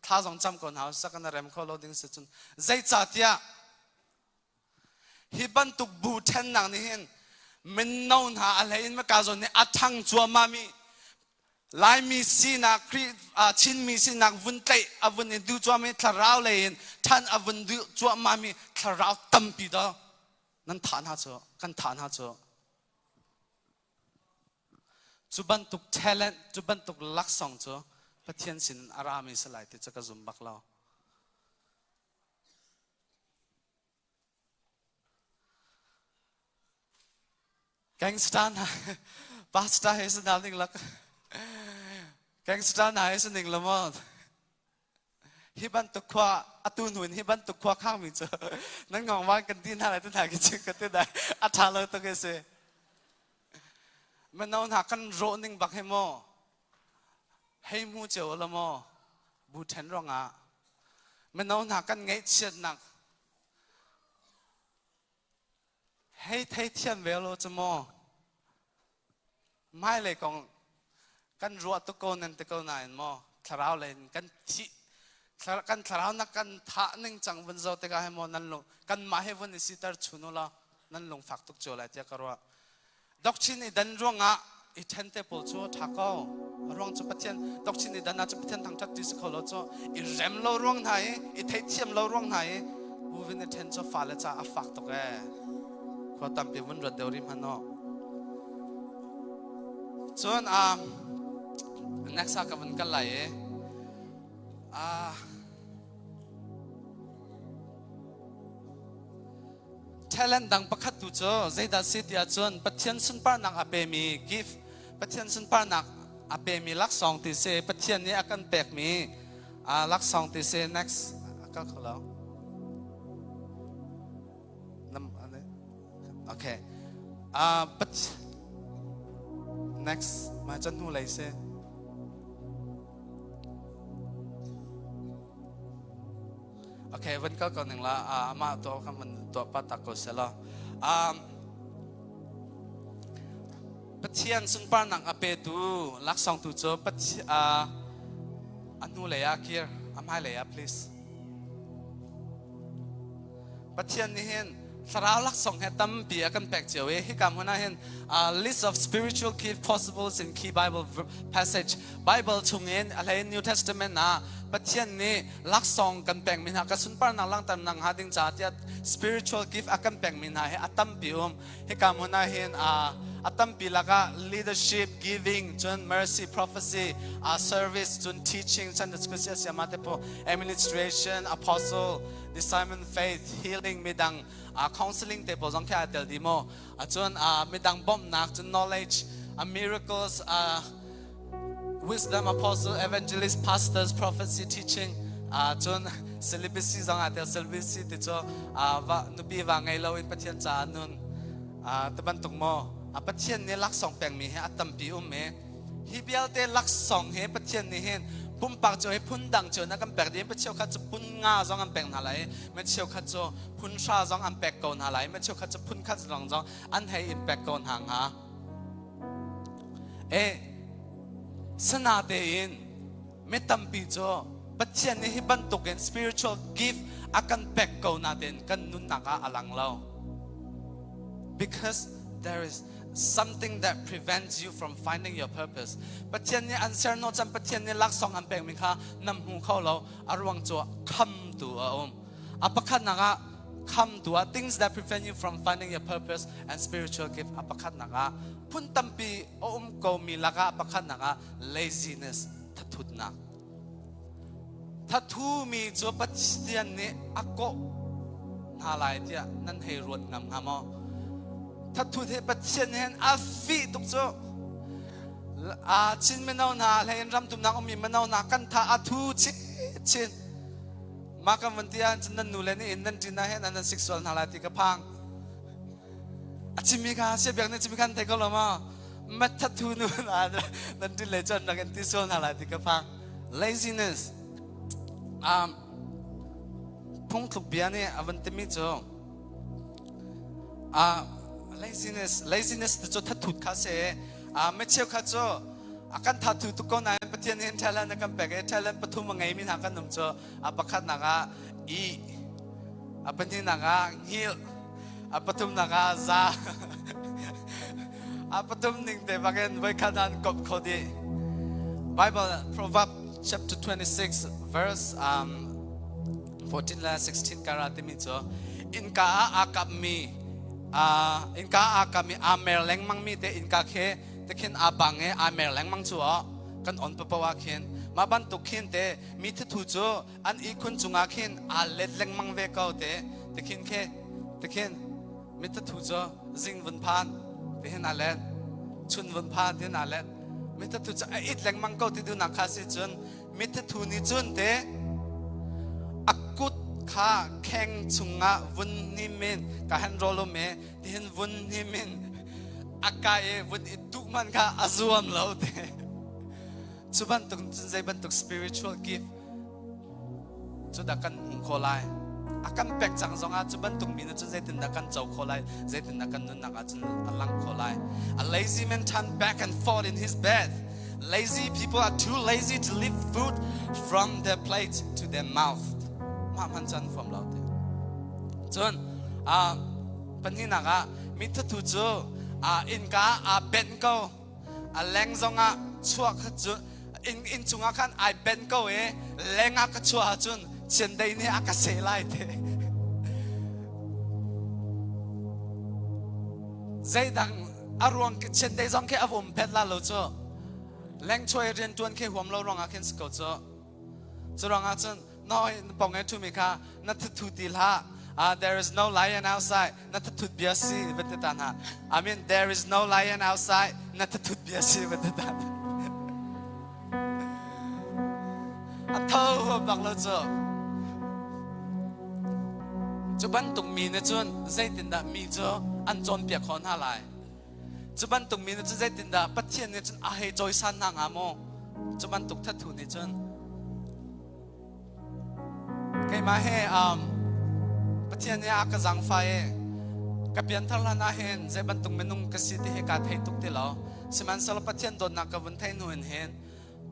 thla zong cam ko hna usih kan rem kho lo ding si cun zeicahtiah hi bantuk bu ṭhennak nih hin mino hna a hlei in maka zawn nih a ṭhang cuahmah mi Laimi sinak Chinmi sinak vun tlaih a vun in duh cuahmi thlarau lei in ṭhan a vun duh cuahmah mi thlarau tampi do nan thah hna cu kan thah hna cu Cu bantuk talent, cu bantuk laksawng cu Pathian sin a rami si lai ti cu ka zum bak lo. Gangster hna, pastor he si ning lak. Gangster hna he si ning la maw? Hi bantuk khua atu hnu in hi bantuk khua khangmi cu nan ngong van kan ti hna lai ti hna ki cu ka ti dai a ṭha lo tuk i si. Mino hna kan rawh ning bak hi maw hei hmu cio la maw bu ṭhen ruangah mino hna kan ngaihchiatnak hei thei thiam ve lo cu maw hmailei kong kan ruah tuk ko nan ti ko nain maw thlarau lei in kan thih kan thlarau nak kan thah ning cang vun zo tikah he maw nan lung kan mah he vun i siter chun u law nan lung fak tuk cio lai tiah ka ruah doctrine i dan ruangah i then te pawl cu tha ko ruang cu Pathian doctrine i dan ah cu Pathian thangthat ti si kho lo cu i rem lo ruang hna i i theihthiam lo ruang hna i uvin i then cu fale ca a fak tuk ee khua tampi vun ruat deuh rih hmanh aw cun next ah ka vun kal lai i talent dang pakhat tu cu zeidah si ti ahcun Pathian sunparnak a pemi gift Pathian sunparnak a pemi laksawng ti si Pathian nih a kan pekmi laksawng ti si next a kal kho lo okay but next ma chan hnu lei si Okay, van kal ko ning la amah to kan van tuah pa tak ko se la. Pathian sunparnak a petu laksawng tu cu Pathian a hnu lei ah kir a hmai lei ah please. Pathian nih hin thlarau laksawng he tampi a kan pek cio i hika hmun ah hin list of spiritual gift possibles in key Bible passage Bible chungin a hlei New Testament ah Pathian nih laksawng kan pekmi hna ka sunparnak langhternak hnga ding caah tiah spiritual gift a kan pekmi hna hi a tampi um hika hmun ah hin a tampi lakah leadership giving cun mercy prophecy service cun teaching chan siama te po administration apostle discernment faith healing midang counseling te pawl zong khi aa tel di mo cun midang bawmhnak cun knowledge miracles wisdom apostle evangelist pastors prophecy teaching cun celibacy zong aa tel celibacy ti cu va nupi va ngei lo in Pathian caah nun ti bantuk maw Pathian nih laksawng pekmi hi a tampi um i hi vialte laksawng hi Pathian nih hin pumpak cu hi phun dang cu na kan pek ding mi cheukhat cu phun nga zong an pek hna lai mi cheukhat cu phun hra zong an pek ko hna lai mi cheukhat cu phun khat zong zong an hei in pek ko hna hnga E sana tein mi tampi cu Pathian nih hi bantukin spiritual gift a kan pek ko nain kan nunnak ah a lang lo. Because there is something that prevents you from finding your purpose. Pathian nih an serno chan Pathian nih laksawng an pekmi kha nam hmu kho lo a ruang cu khamtu a um. A pakhatnak ah khamtu ah things that prevent you from finding your purpose and spiritual gift a pakhatnak ah phun tampi a um komi lakah pakhatnak ah laziness thathutnak thathumi cu Pathian nih a kawh hna lai tiah nan hei ruat ngam hnga maw thathut hi Pathian nih a fih tuk cu a Chin mino hna hlei in ramtumnak ummi mino hna kan tha a thu chin chin mah kan van ti ah nan nu le nih in nan ṭin ah hin nan sik sual hna lai ti ka phang. A chimmi kha siabiak nih chimmi khan thei ko lo maw? Mathathu nu na nan ti le cun na kan ti sual hna lai ti ka phang. Laziness. Um, phungthluk bia nih a van timi cu uh, laziness laziness ti cu thathut kha si uh, micheu kha cu a kan thathu tuk ko nain Pathian nih talent a kan pek i talent pathum a ngeimi hna kan um cu a pakhatnak ah i a pahnihnak ah hngilh a pathumnak ah za a pathum ning te bakin voikhat an kop kho dih Bible Proverb chapter 26 verse um, 14 le 16 kara timi cu innka ah aa kapmi innka ah aa kapmi aa mer lengmang mi te innka khi te khin aa bang i aa mer lengmang cu kan on papo ah khin mah bantuk khin te mi thathu cu an ihkhun cungah khin aa let lengmang ve ko te te khin khe te khin mi thathu cu zing vun phan te hin aa let chun vun phan te hin aa let mi thathu cu a it lengmang ko ti duhnak kha si cun mi thathu nih cun te a kut kha kheng chungah vun hnim in ka han rawl um e tihin vun hnim in a ka i vun i duh man kha a zuam lo te Cu bantuk cun zei bantuk spiritual gift cu dah kan hmuh khawh lai? A kan pek cang zongah cu bantuk mi nih cun zeitindah kan co khawh lai? Zeitindah kan nunnak ah cun a lang khawh lai? A lazy man turn back and forth in his bed. Lazy people are too lazy to lift food from their plate to their mouth. Mah hman cun fom lo te. Cun pahnihnak ah mi thathu cu innka aa benh ko. A leng zongah chuah kha cu inn inn chungah khan ai benh ko i leng ah ka chuah ahcun chiandeih nih a ka seh lai te. Zeidang a ruang chiandeih zong khi a vum phet la lo cu. Leng chuah i rianṭuan khi huam lo ruangah khin si ko cu. Cu ruangah cun noi pong e ṭhumi kha na thuthu ti hlah. There is no lion outside. Na thathut bia si va ti ta hna. I mean there is no lion outside. Na thathut bia si va ti ta hna. A tho bak lo cu. Cu bantuk mi nih cun zeitindah mi cu an cawnpiak khawh hna lai? Cu bantuk mi nih cun zeitindah Pathian nih cun a hei cawisan hna hnga maw? Cu bantuk thathu nih cun keimah he Pathian nih a ka zaangfah i ka pianthar hlan ah hin zei bantuk minung ka si ti hi kaa thei tuk ti lo. Sihmanhsehlaw Pathian dawtnak ka vun theih hnu in hin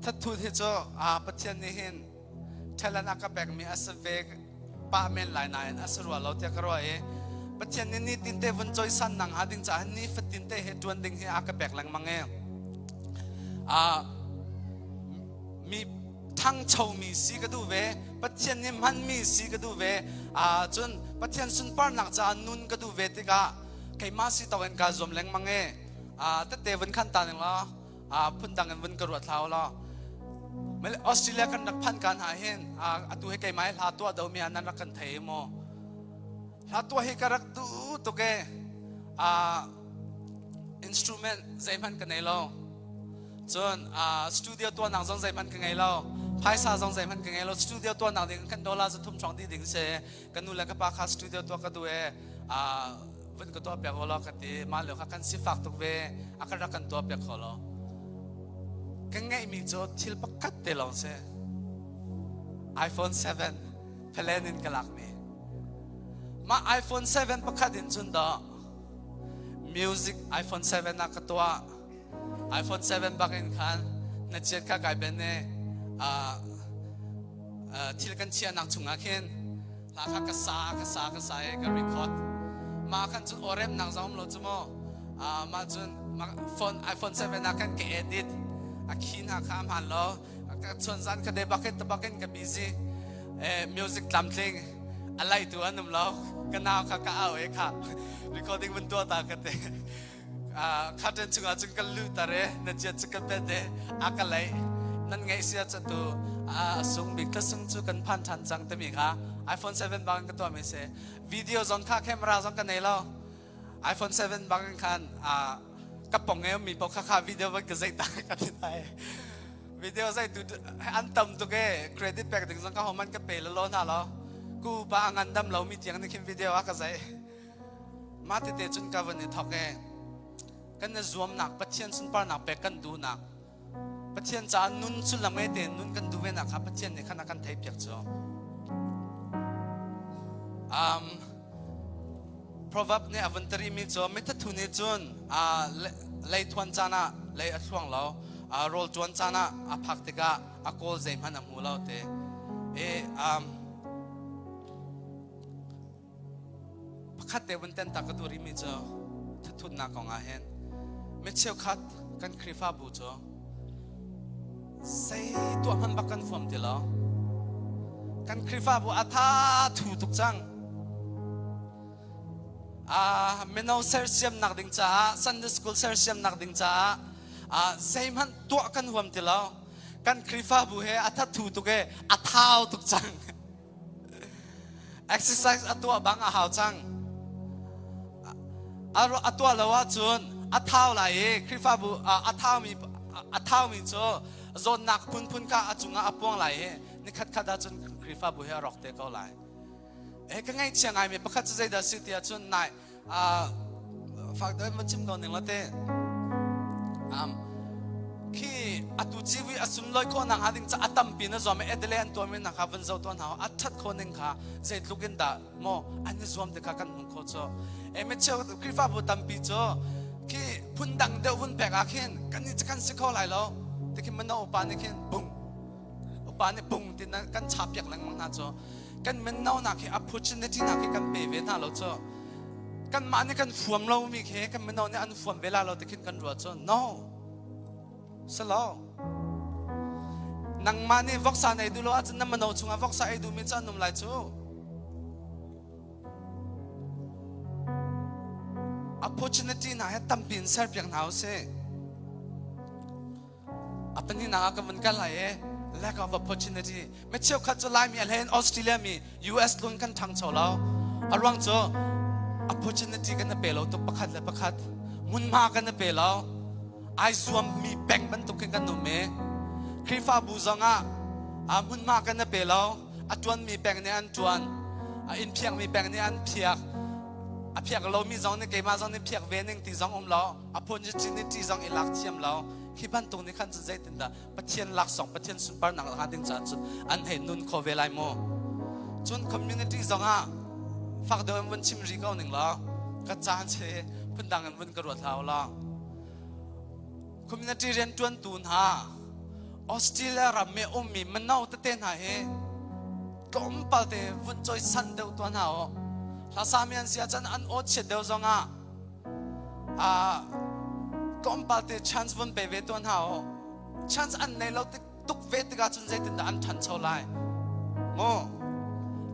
thathu hi cu Pathian nih hin talent a ka pekmi a si ve pah men lai nain a si rua lo tiah ka ruah i Pathian nih nitin te vun cawisan nak hnga ding caah ni fatin te he ṭuan ding hi a ka pek lengmang i mi ṭhangchomi si ka duh ve Pathian nih hmanmi si ka duh ve cun Pathian sunparnak caah nun ka duh ve tikah keimah si tawk in kaa zuam lengmang i tette vun khan ta ning law phundang in vun ka ruat hlah law Australia kan rak phan kan ah hin atu hi keimah hi hla tuah do mi ah nan rak kan thei maw hla tuah hi ka rak duh tuk e instrument zeihmanh ka nei lo cun studio tuahnak zong zeihmanh ka ngei lo phaisa zong zeihmanh ka ngei lo studio tuahnak ding kan dollar zu thum hrawng dih ding si ka nu le ka pa kha studio tuah ka duh e vun ka tuah piak law ka ti mah lio kha kan sifak tuk ve a kan rak kan tuah piak kho lo kan ngeihmi cu thil pakhat te lawng si iPhone 7 plan in ka lakmi mah iPhone 7 pakhat in cun dah music iPhone 7 ah ka tuah iPhone 7 bak in khan na chiat kha kai ben ne thil kan chiahnak chungah khin hla kha ka sa ka sa ka sa i ka record mah khan cun aw remnak zong um lo cu mu mah cun phone iPhone 7 ah khan ka edit a khi hna kha a hmaan lo ka chuan zan ka de bakin ta bakin ka busy music tlamtling a lai tu an um lo ka nau kha ka au e kha recording vun tuah ta ka te Curtain chungah cun kan luhter i na ciat cu kan pet i a ka leih. Nan ngaih sia cu tu a sung bik thlasung cu kan phan ṭhan cang timi kha iPhone 7 bang ka tuahmi si. Video zong kha camera zong ka nei lo. iPhone 7 bang khan ka pong e mi paoh kha kha video van ka zeih ta ka ti lai. Video zei tu an tam tuk e credit pek ding zong ka homan ka pe lo hna lo. Ku pa a ngandam lo mi tiang nih khin video a ka zeih. Mah tete cun ka van i thawk i kan i zuamnak Pathian sunparnak pek kan duhnak Pathian caah nun sullam ngei tein nun kan duh ve nak kha Pathian nih khan a kan theihpiak cu. Um, Proverb nih a vun tari mi cu mithathu nih cun lei thuan caan ah lei a thluang lo, rawl ṭuan caan ah a phak tikah a kawl zeihmanh a hmu lo te. E, um, Pakhat te vun ten ta ka duh rihmi cu thathutnak kong ah hin mi cheukhat kan Khrihfabu cu zei tuah hmanh bak kan huam ti lo. Kan Khrihfabu a tha thu tuk cang. Ah, mino sersiamnak ding caah, Sunday school sersiamnak ding caah ah zeihmanh tuah kan huam ti lo. Kan Khrihfabu he a thathu tuk e, a thau tuk cang. Exercise a tuah bang a hau cang. A tuah lo ahcun a thau lai i Khrihfabu a thaumi a thaumi cu zawtnak phunphun kha a cungah a puang lai i nikhat khat ahcun Khrihfabu hi a rawk te ko lai. Eh ka ngaihchia ngaimi pakhat cu zeidah si ti ahcun nai fak deuh in va chim ko ning la te. Um, khi atu civi a sunlawi khawh nak hnga ding ca a tampi na zuam i edele an tuahmi hna kha vun zoh tuah hna a ṭhat khawh ning kha zeitluk in dah maw an i zuam ti kha kan hmuh khawh cu e mi cheu Khrihfabu tampi cu khi phundang deuh vun pek ah khin kan ni kan si kho lai lo ti khi mino upa nih khin bung upa nih bung ti kan cha piak lengmang hna cu kan mino nak hi opportunity nak hi kan pe ve hna lo cu kanmah nih kan fuam lomi khi kan mino nih an fuam ve la lo ti khin kan ruah cu no silo nangmah nih voksa nei duh lo ahcun na mino chungah voksa ei duhmi cu an um lai cu opportunity hna he tampi in serpiak hna usih A pahnihnak ah ka vun kal lai i lack of opportunity. Mi cheukhat cu Laimi a hlein Australia mi US tlun kan ṭhangcho lo. A ruang cu opportunity kan i pe lo tuk pakhat le pakhat. Hmunhma kan i pe lo. Ai zuammi peng bantuk in kan um i Khrihfabu zong ah hmunhma kan i pe lo. A ṭuanmi peng nih an ṭuan. A inn phiakmi peng nih an phiak. A phiak lomi zong nih keimah zong nih phiak ve ning ti zong um lo. Opportunity zong i lak thiam lo. Khi bantuk nih khan cun zeitindah Pathian laksawng, Pathian sunparnak hnga ding caah cun an hei nun kho ve lai maw? Cun community zongah fak deuh in vun chim rih ko ning law ka caan che phundang in vun ka ruat hlah law community riantuantu hna Australia ram i ummi mino tete hna hi tlawmpal te vun cawisan deuh tuah hna u hlasami an si ahcun an aw chiat deuh zongah tlawmpal te chance vun pe ve tuah hna u chance an nei lo tuk ve tikah cun zeitindah an ṭhancho lai mu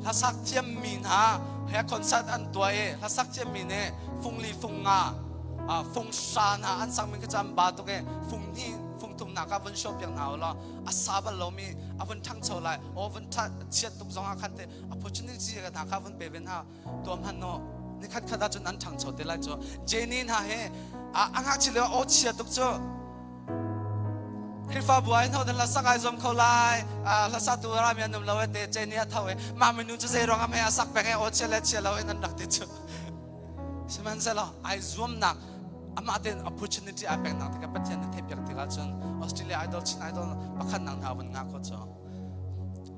hlasak thiammi hna he concert an tuah i hlasak thiammi nih fung li fung nga fung sha hna an sakmi khi cu an ba tuk i fung hnih fung thum hna kha vun show piak hna u law a sa bal lomi a vun ṭhangcho lai aw vun chiat tuk zong ah khan te opportunity hna kha vun pe ve hna tuah hmanh no nikhat khat ahcun an ṭhangcho te lai cu Jenny hna he a ngakchia lio aw chia tuk cu Khrihfabu ai hno hla sak ai zuam kho lai hla satu rami an um lo te Jenny a tho e mah minu cu zei ruang ah mei a sak peng e aw chia le chia lo in an rak ti cu sihmanhsehlaw ai zuamnak amah tein opportunity ai peknak tikah Pathian nih theihpiak tikah cun Australia Idol Chin Idol pakhat nak hna vun ngah ko cu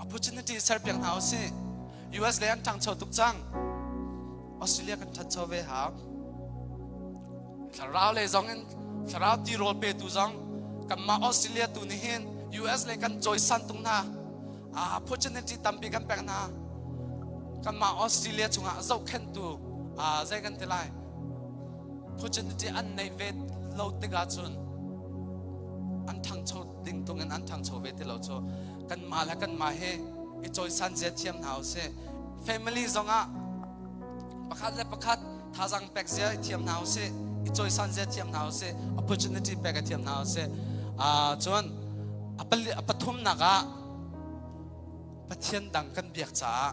opportunity serpiak hna usih US lei an ṭhangcho tuk cang. Australia kan ṭhancho ve hau. Thlarau lei zong in thlarau tirawl petu zong kanmah Australia tu nih hin US lei kan cawisan tung hna. Opportunity tampi kan pek hna. Kanmah Australia chungah zohkhenhtu zei kan ti lai opportunity an neih ve lo tikah cun an ṭhangcho ding tung in an ṭhangcho ve ti lo cu kanmah le kanmah hi i cawisan zia thiam hna usih family zongah pakhat le pakhat thazang pek zia i thiam hna usih i cawisan zia thiam hna usih opportunity pek a thiam hna usih cun a pathumnak ah Pathian dang kan biak caah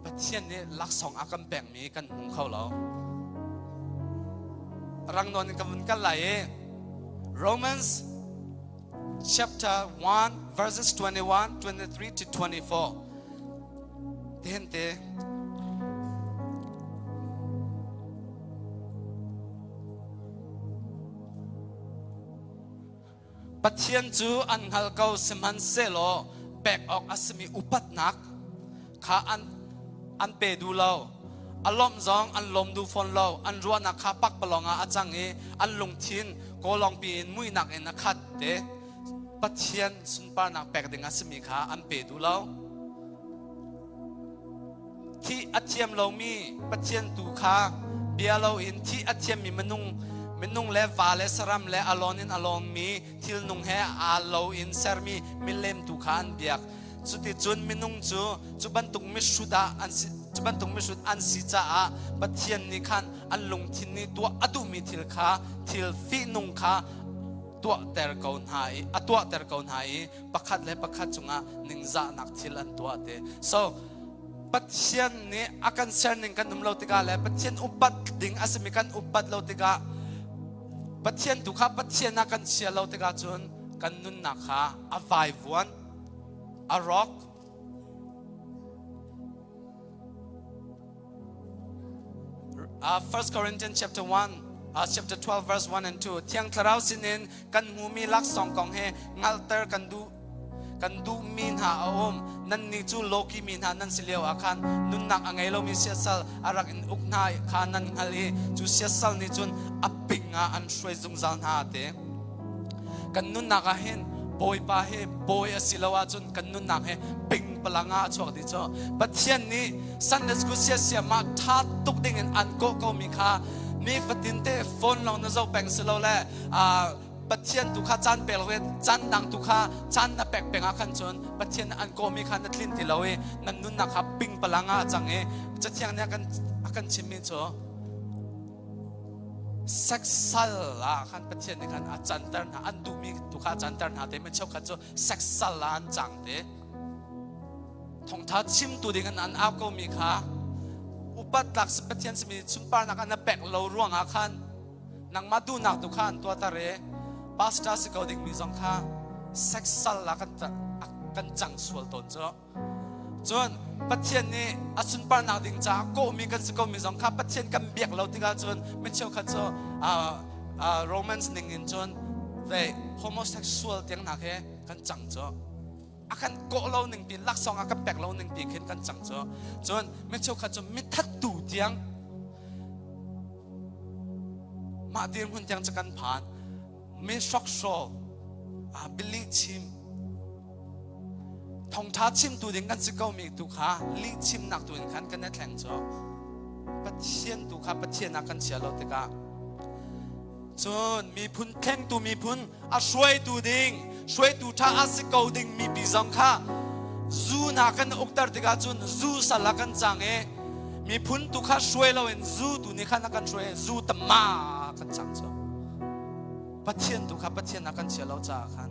Pathian nih laksawng a kan pekmi kan hmu kho lo rang nawn in ka vun kal lai i Romans chapter 1 verses 21 23 to 24 tihin te. Pathian cu an hngal ko sihmanhsehlaw pek awk a simi upatnak kha an an pe duh lo. A lawmh zong an lawm duh fawn lo. An ruahnak kha pakpalawng ah a cang i an lungthin kawlawngpi in muihnak in a khat te. Pathian sunparnak pek ding a simi kha an pe duh lo. Thih a thiam lomi Pathian tu kha bia loin thih a thiammi minung minung le va le saram le a lawn in a lawnmi thilnung he aa lo in sermi milem tu kha an biak. Cuticun minung cu cu bantuk mihrut ah an si cu bantuk mihrut an si caah Pathian nih khan an lungthin nih tuah a duhmi thil kha thil fihnung kha tuahter ko hna i a tuahter ko hna i pakhat le pakhat cungah ningzahnak thil an tuah te. So Pathian nih a kan ser ning kan um lo tikah le Pathian upat ding a simi kan upat lo tikah Pathian tu kha Pathian ah kan chia lo tikah cun kan nunnak kha a vaivuan a rawk. 1 Corinthians chapter 1 chapter 12 verse 1 and 2 Thiang Thlarau sinin kan hmumi laksawng kong he hngalhter kan duh kan duhmi hna a um. Nannih cu lawki mi hna nan si lio ah khan nunnak a ngei lomi siasal a rak in uk hna kha nan hngal i cu siasal nih cun a ping ah an hruai zungzal hna te. Kan nunnak ah hin Bawipa hi bawi a si lo ahcun kan nunnak hi ping palang ah a chuak dih cu. Pathian nih Sunday School siasiam ah ṭha tuk ding in an kawh komi kha nifatin te phone lawng na zoh peng si lo le Pathian tu kha caan pek lo i caan dang tu kha caan na pek peng ah khan cun Pathian an kawhmi kha na tlin ti lo i nan nunnak kha ping palang ah a cang i Cathiang nih a kan chimmi cu sex sal ah khan Pathian nih khan a canter hna an duhmi tu kha a canter hna te mi cheukhat cu sex sal ah an cang te thawngtha chimtu ding in an au komi kha upat tlak Pathian simi sunparnak an pek lo ruangah khan nangmah duhnak tu kha an tuahter i pastor si ko dingmi zong kha sex sal ah kan kan cang sual tawn cu. Cun Pathian nih a sunparnak ding caah kawhmi kan si komi zong kha Pathian kan biak lo tikah cun mi cheukhat cu Romans ning in cun ve homosexual tiang hna khi kan cang cu. A kan kawh lo ning pi laksawng a kan pek lo ning pi khin kan cang cu. Cun mi cheukhat cu mithattu tiang Mah dirhmun tiang cu kan phan. Mi hrokhrawl, bialih chim, thawngṭha chimtu ding kan si komi tu kha lih chimnak tu in khan kan i thleng cu. Pathian tu kha Pathian ah kan chia lo tikah cun miphun thlengtu miphun a hruaitu ding hruaitu ṭha a si ko ding mipi zong kha zu hna kan ukter tikah cun zu sal ah kan cang i miphun tu kha hruai loin zu tu nih khan a kan hruai zu tama kan cang cu. Pathian tu kha Pathian ah kan chia lo caah khan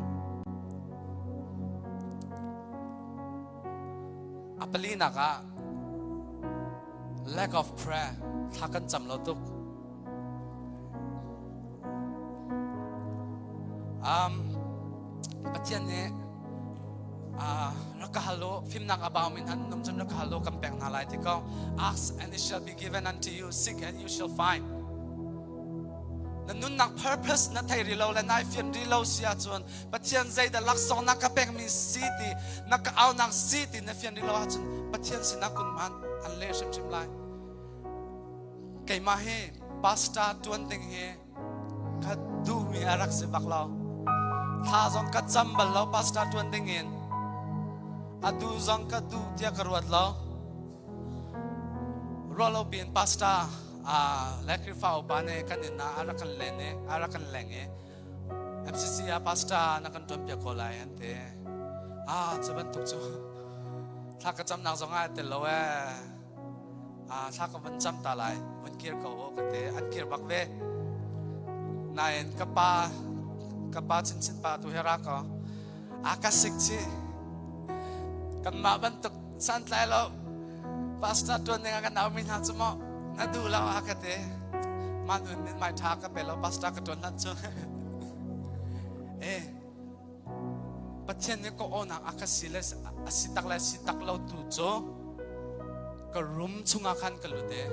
a palinak ah lack of prayer thla kan cam lo tuk. Pathian nih rak ka hal u, fimnak a baumi hna num cun rak ka hal u, kan pek hna lai ti ko. Ask and it shall be given unto you, seek and you shall find. Na nunnak purpose na thei rih lo le nai fian rih lo si ahcun Pathian zeidah laksawng na ka pekmi si ti na ka aunak si ti na fian rih lo ahcun Pathian sinah kun hman an leh hrimhrim lai. Keimah hi pastor tuan ding hi ka duhmi a rak si bak lo. Thla zong ka cam bal lo pastor tuan ding in. A duh zong ka duh tiah ka ruat lo. Ruah lo piin pastor le Khrihfa upa nih kan inn ah a rak kan len i a rak kan leng i MCC ah pastor na kan tuan piak ko lai an ti. Ah, cu bantuk cu thla ka camnak zong ah tel lo ee. Thla ka vun cam ta lai vun kir ko u ka ti an kir bak ve nain ka pa ka pa chinchin pa tu hi ra ko a ka sik chi kanmah bantuk santlai lo pastor tuan ding ah kan au mi hna cu maw na duh lo a ka ti mah nun min mai tha ka pe lo pastor ka tuan hlan cu eh Pathian nih ka awnak a ka si le a si tak le si tak lo tu cu ka room chungah khan ka lut i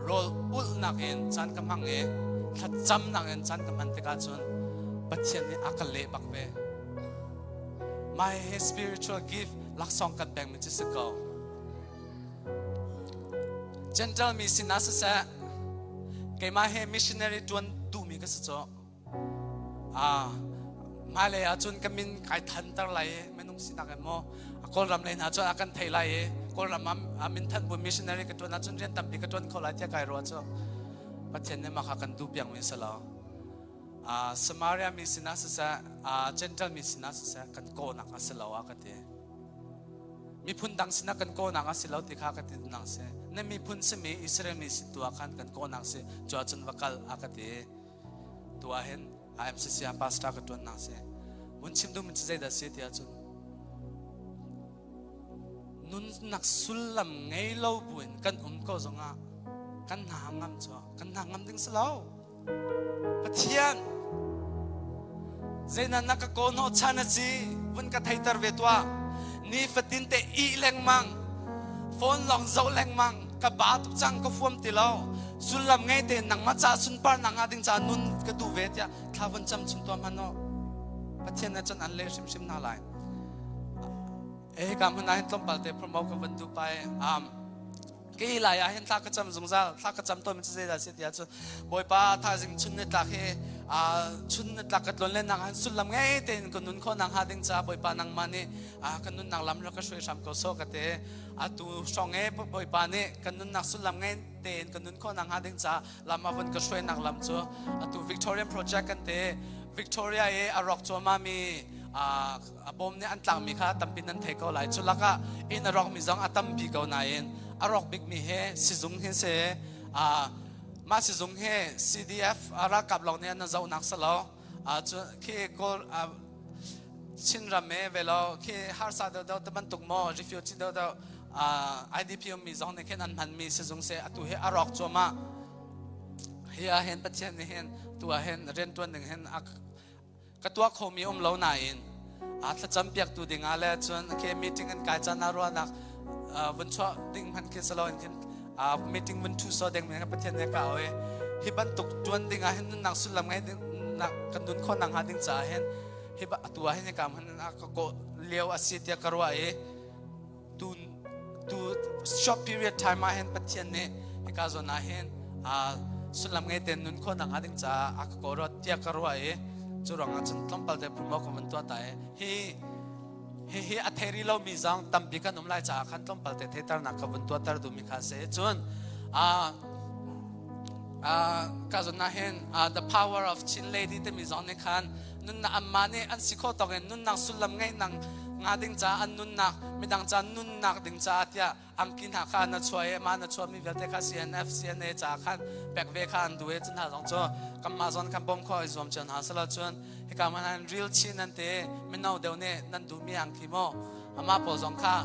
rawl ulhnak in caan ka hmang i thlacamnak in caan ka hman tikah cun Pathian nih a ka leh bak ve. My spiritual gift laksawng kan pekmi cu si ko. Gentile mi sinah siseh, keimah he missionary ṭuan duhmi ka si cu. Ah, hmailei ahcun ka min kai thanter lai i minung sinak in maw Kawlram lei hna cun a kan thei lai i Kawlram ah minthan bu missionary ka ṭuan ahcun rian tampi ka ṭuan kho lai tiah kai ruah cu Pathian nih mah kha kan duh piakmi si lo. Samaria mi sinah siseh, Gentile mi sinah siseh kan kawhnak a si lo a ka ti. Miphun dang sinah kan kawhnak a si lo ti kha ka ti nang si. Na miphun simi Israel mi sin tu ah khan kan kawhnak si. Cu ahcun va kal a ka ti. Tu ah hin IMCC ah pastor ka ṭuan nak si. Vun chim duhmi cu zeidah si ti ahcun nunnak sullam ngei lo buin kan um ko zongah kan hna ngam cu kan hna ngam ding si lo. Pathian zeinan na ka kawl hnawh chan a si vun ka theiter ve tuah nifatin te ih lengmang phone lawng zoh lengmang ka ba tuk cang ka huam ti lo sullam ngei te nangmah ca sunpar nak hnga ding ca nun ka duh ve tiah thla vun cam chung tuah hmanh u Pathian nih cun an leh hrimhrim hna lai eh ka hmun ah hin tlawmpal te promote ka vun duh pai um Kei lai ah hin thla ka cam zungzal thla ka cam tawn mi cu zeidah si tiah cun Bawipa thaizing chun ni tlak hi chun ni tlak ka tlon le nang han sullam ngei tein ka nun khawh nak hnga ding caah Bawipa nangmah nih ka nunnak lam rak ka hruai hram ko so ka te atu hrawng e Bawipa nih kan nunnak sullam ngei tein ka nun khawh nak hnga ding caah lam a vun ka hruai nak lam cu atu Victorian project kan te Victoria i a rawk cuahmah mi a bawm nih an tlangmi kha tampi nan thei ko lai. Cu lakah inn a rawkmi zong a tampi ko nain a rawk bikmi he sizung hin si mah sizung hi CDF ralkap lawng nih an zohnak si lo. Cu khi Kawl Chinram e velo khi harsa deuhdeuh te bantuk maw refugee deuhdeuh IDP ummi zong nih khin an hmanmi sizung si atu hi a rawk cuahmah. Hi ah hin Pathian nih hin tu ah hin riantuan ding hin a ka tuah khomi um lo nain a thlacam piaktu dingah le cun okay meeting an kai caan ah ruahnak vun chuah ding hmanh khi si loin khin meeting vun thu so ding men Pathian nih ka oi hi bantuk tuan ding ah hin nunnak sullam ngei ding nak kan nun khawh nak hnga ding caah hin hi atu ah hin ka hman ka ko lio a si tiah ka ruah i tu tu short period time ah hin Pathian nih hika zawn ah hin sullam ngei ten nun khawh nak hnga ding caah a ka kawh tiah ka ruah i cu ruangah cun tlawmpal te promote ka van tuah ta i hi hi hi a thei rih lomi zong tampi kan um lai caah khan tlawmpal te theiternak ka vun tuahter duhmi kha si cun ka zawn ah hin the power of Chin lady timi zong nih khan nunnak anmah nih an si khawh tawk in nunnak sullam ngeihnak nga ding caah an nunnak midang ca nunnak ding caah tiah angki hna kha na chuah i mah na chuahmi vialte kha CNF CNA caah khan pek ve kha an duh i cu hna zong cu kanmah zawn khan bawm khawh i zuam cio hna selaw cun hika hmanh ah real chin an ti mino deuh nih nan duhmi angki maw amah pawl zong kha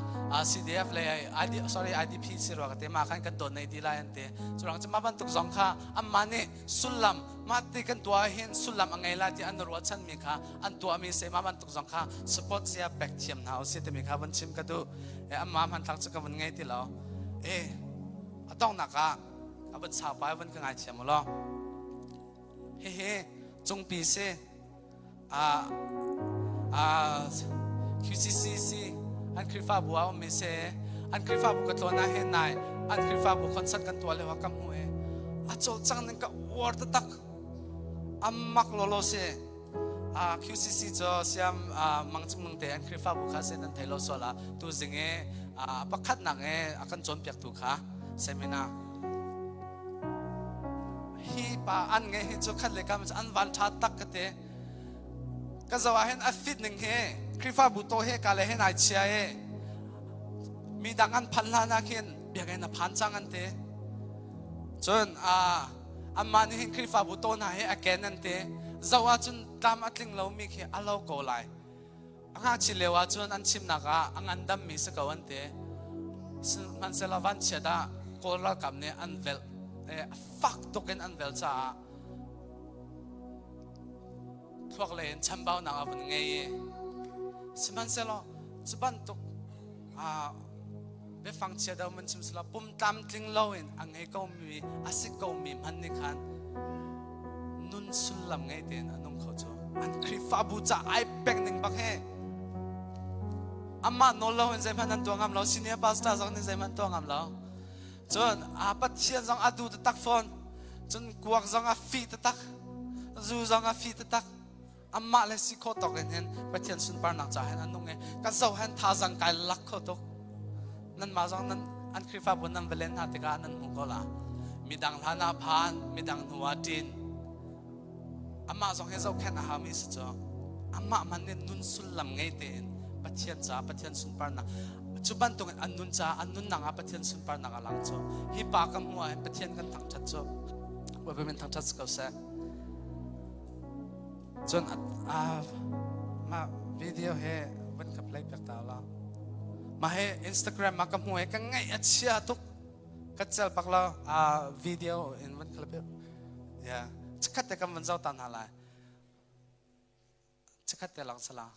CDF le ID sorry IDP si rua ka te mah khan kan donate dih lai an ti curang cu mah bantuk zong kha anmah nih sullam mah ti kan tuah hin sullam a ngei lai ti an ruahchanmi kha an tuahmi se mah bantuk zong kha support sia pek thiam hna usih timi kha vun chim ka duh e amma hmanthlak cu ka vun ngei ti lo e a donghnak ah a vun sau pa vun ka ngai thiam u law hihi cungpi si QCCC an Khrihfabu ah ummi si an Khrihfabu ka tlawn ah hin nai an Khrihfabu concert kan tuah lio ah ka hmuh i a cawlcang ning ka uar taktak amak lawlaw si QCC cu siam mang cung nung te an Khrihfabu kha sin an thei lo sual ah tu zing i pakhatnak i a kan cawnpiaktu kha seminar Hi pa an ngeih hi cu khat le kam an van ṭha tak ka ti. Ka zoh ah hin a fit ning hi Khrihfabu to he ka le he nai chia i mi dang an phan hlan ah khin biakinn a phan cang an ti. Cun anmah nih hin Khrihfabu to hna hi a ken an ti. Zoh ah cun tlam a tling lomi khi a lo ko lai. A ngakchia lio ahcun an chimnak ah a ngandammi si ko an ti. Sihmanhsehlaw vanchiat ah Kawl ralkap nih an velh fak tuk in an velh caah thluak lei in chambaunak a vun ngei i sihmanhsehlaw cu bantuk biafang chia do man chim sila pum tlamtling loin a ngei komi a si komi hmanh nih khan nun sullam ngei tein a nung kho cu. An Khrihfabu ca ai pek ning bak he amah nawl lo in zeihmanh an tuah ngam lo. Senior pastor zong nih zeihmanh tuah ngam lo. Cun a Pathian zong a du taktak fawn. Cun kuak zong a fi taktak. Zu zong a fi taktak. Amah le si khawh tawk in hin Pathian sunparnak ca hin an nung i ka zoh hen thazang kai lak kho tuk. Nanmah zong nan an Khrihfabu nan va len hna tikah nan hmu ko la. Midang hlan ah phan, midang hnu ah ṭin. Amah zong hi zohkhenh a haumi si cu. Amah man nih nun sullam ngei tein Pathian ca Pathian sunparnak cu bantuk in an nun caah an nunnak ah Pathian sunparnak a lang cu. Hi pa ka hmuh ah hin Pathian kan thangṭhat cu. Bawipa min thangṭhat si ko seh. Cun mah video he van ka play piak ta la. Mah he Instagram ah ka hmu he ka ngaih a chia tuk. Ka cel bak lo video in van ka piak. Yeah. Chikhat te kan van zoh ta hna lai. Chikhat te lang sala.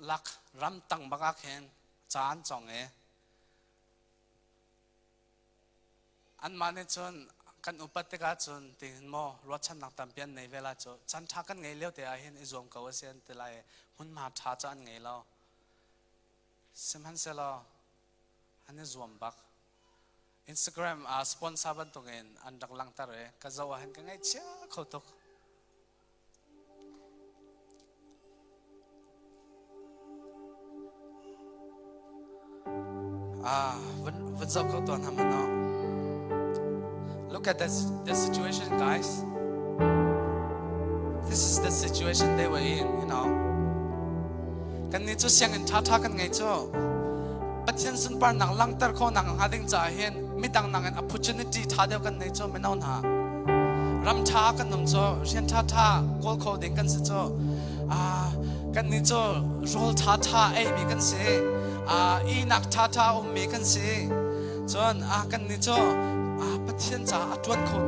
Lak ramtang bak ah khin ca an cawng i anmah nih cun kan upat tikah cun tihin maw ruahchannak tampi an nei ve lai cu caan ṭha kan ngei lio te ah hin i zuam ko a si an ti lai i hmunhma ṭha cu an ngei lo. Sihmanhsehlaw an i zuam bak. Instagram ah sponsor bantukin an rak langhter i ka zoh ah hin ka ngaihchia kho tuk. Ah, van, van zoh ko tuah hna hmanh Look at this, this situation, guys. This is the situation they were in. Kan nih cu sianginn ṭhaṭha kan ngei cu. Pathian sunparnak langhter khawhnak hnga ding caah hin midang nakin opportunity ṭha deuh kan nei cu mino hna. Ram ṭha kan um cu, rian ṭhaṭha kawl kho ding kan si cu. Kan nih cu rawl ṭhaṭha eimi kan si. Ihnak ṭhaṭha ummi kan si. Cun kan nih cu Pathian caah a ṭuan kho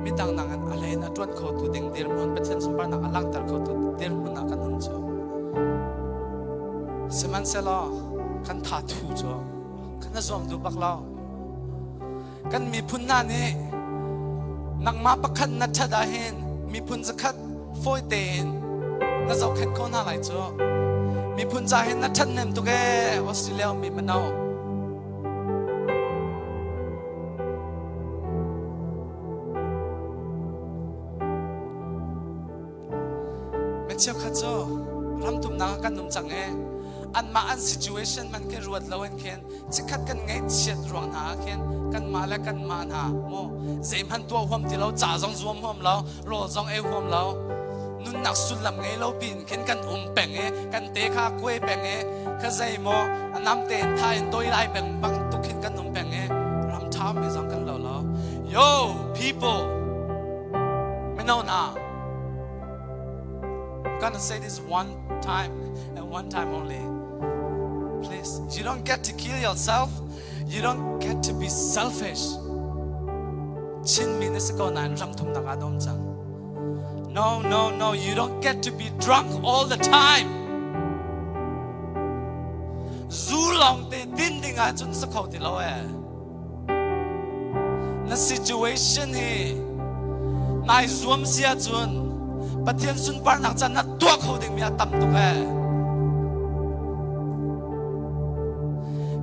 midang nakin a hlei in a ṭuan khotu ding dirhmun Pathian sunparnak a langhter khotu dirhmun ah kan um cu. Sihmanhsehlaw kan tha thu cu kan a zuam duh bak lo. Kan miphun hna nih nangmah pakhat na ṭhat ahhin miphun zakhat fawi tein na zohkhenh ko hna lai cu. Miphun ca hin na ṭhathnem tuk ee Australia ummi mino. Mi cheukhat cu ramthumnak ah kan um cang i anmah an situation man khi ruat lo in khin chikkhat kan ngaihchiat ruang hna ah khin kanmah le kanmah hna mu zeihmanh tuah huam ti lo, ca zong zuam huam lo, rawl zong ei huam lo, nunnak sullam ngei lo piin khin kan um peng i kan te kha kuai peng i kha zei maw a nam tein tha in toi lai peng bang tuk khin kan um peng i ram ṭha mi zong kan lo lo. Yo people, mino hna, I'm gonna say this one time and one time only. Please, you don't get to kill yourself. You don't get to be selfish. Chinmi na si ko nain ram thumnak ah na um cang. No, no, no, you don't get to be drunk all the time. Zu lawng te din ding ah cun sa kho ti lo eh. Na situation hi nai zuam si ahcun Pathian sunparnak can na tuah kho ding mi a tam tuk eh.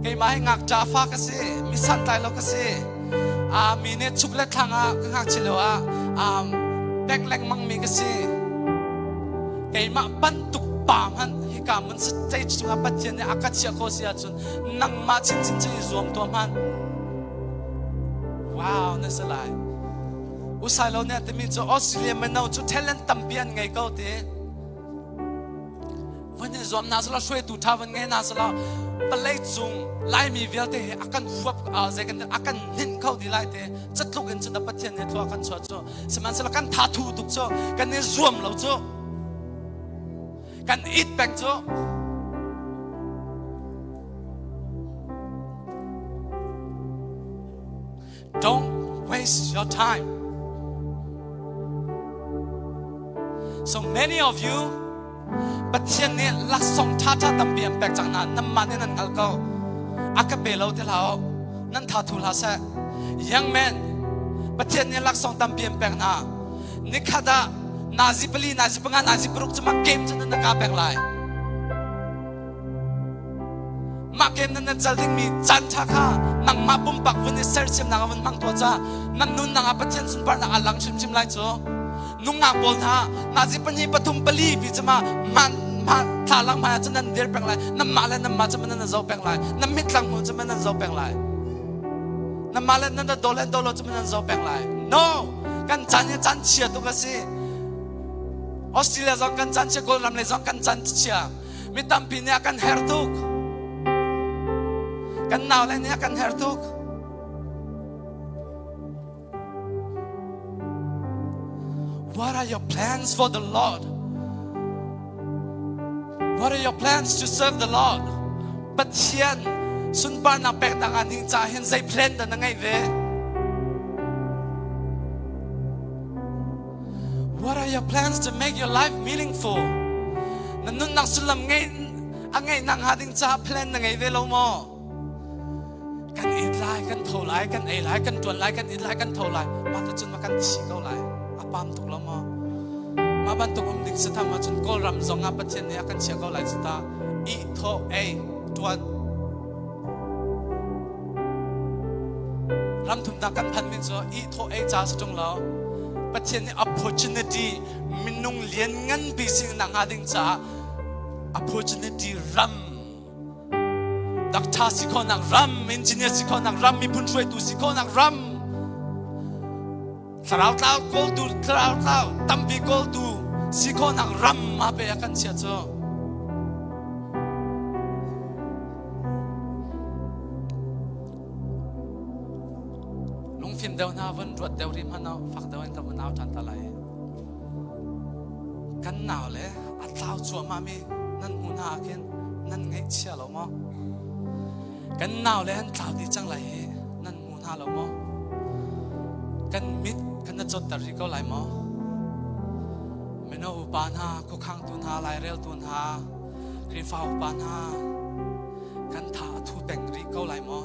Keimah hi ngakṭa fa ka si, mi santlai lo ka si. Mi nih chuk le thlang ah ka ngakchia lio ah pek lengmang mi ka si. Keimah bantuk pa hmanh hika mun stage cungah Pathian nih a ka chiah ko si ahcun nangmah chinchin cu i zuam tuah hmanh. Wow, na si lai. Usailo nih a timi cu Australia mino cu talent tampi an ngei ko ti. Van i zuam hna selaw, hruaitu ṭha van ngei hna selaw, vawlei cung Laimi vialte hi a kan huap zei kan a kan hninh kho dih lai te. Catluk in cun Pathian nih thlua kan chuah cu. Sihmanhsehlaw kan tha thu tuk cu, kan i zuam lo cu, kan it peng cu. Don't waste your time. So many of you, Pathian nih laksawng ṭhaṭha tampi an pek cang hna. Nanmah nih nan hngal ko. A ka pe lo ti hlah u. Nan tha thu hlah seh. Young man, Pathian nih laksawng tampi an pek hna. Nikhat ah nazi pali, nazi panga, nazi paruk cu mah game cu nan ka pek lai. Mah game nan nan cal dingmi caan ṭha kha nangmah pumpak vun i sersiamnak ah vun hmang tuah ca nan nunnak ah Pathian sunparnak a lang hrimhrim lai cu. Nungak pawl hna nazi pahnih pathum pali pi cu ma man ma thlalang hmai ah cun nan dir peng lai. Nanmah le nanmah cu nan zoh peng lai. Nan mitthlang hmu cu nan zoh peng lai. Nanmah le nan daw le daw lo cu nan zoh peng lai. No! Kan caan hi caan chia tuk a si. Australia zong kan caan chia, Kawlram lei zong kan caan chia. Mi tampi nih a kan her tuk. Kan naule nih a kan her tuk. What are your plans for the Lord? What are your plans to serve the Lord? Pathian sunparnak peknak ah ning ca hin zei plan dah na ngeih ve? What are your plans to make your life meaningful? Na nunnak sullam ngei a ngeih nak hnga ding caah plan na ngei ve lo maw? Kan it lai, kan tho lai, kan ei lai, kan tuan lai, kan it lai, kan tho lai. Mah te cun ma kan thi ko lai. A pam tuk lo maw? Mah bantuk um ding si tham ahcun Kawlram zong ah Pathian nih a kan chia ko lai cu ta. I tho ei tuan Ram thumnak kan phanmi cu i thawh ei ca si ṭung lo. Pathian nih opportunity minung lian nganpi sinak hnga ding caah opportunity ram doctor si khawhnak ram engineer si khawhnak ram miphun hruaitu si khawhnak ram thlarau tlau kawltu thlarau tlau tampi kawltu si khawhnak ram ma pe a kan chia cu. Lungfim deuh hna vun ruat deuh rih hmanh ah fak deuh in ka vun au ṭhan ta lai. Kan nau le a tlau cuahmah mi nan hmuh hna ah khin nan ngaihchia lo maw? Kan nau le an tlau dih cang lai hi nan hmu hna lo maw? Kan mit kan na cawtter rih ko lai maw? Mino upa hna, khuakhangtu hna, laireltu hna, Khrihfa upa hna, kan tha a thu peng rih ko lai maw?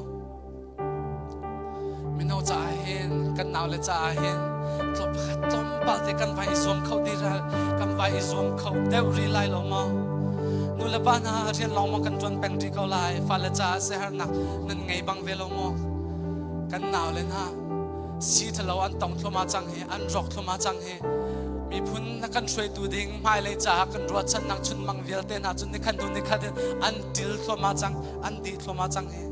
Mino caah hin, kan naule caah hin tlawmpal te kan vai i zuam kho di kan vai i zuam kho deuh rih lai lo maw? Nu le pa hna rian lawng maw kan ṭuan peng rih ko lai? Fale caah siaherhnak nan ngei bang ve lo maw? Kan naule hna si ṭhalo an tong thluahmah cang hi, an rawk thluahmah cang hi. Miphun na kan hruaitu ding hmailei caah kan ruahchannak chunmang vialte hna cu nikhat hnu nikhat in an ṭil thluahmah cang, an dih thluahmah cang hi.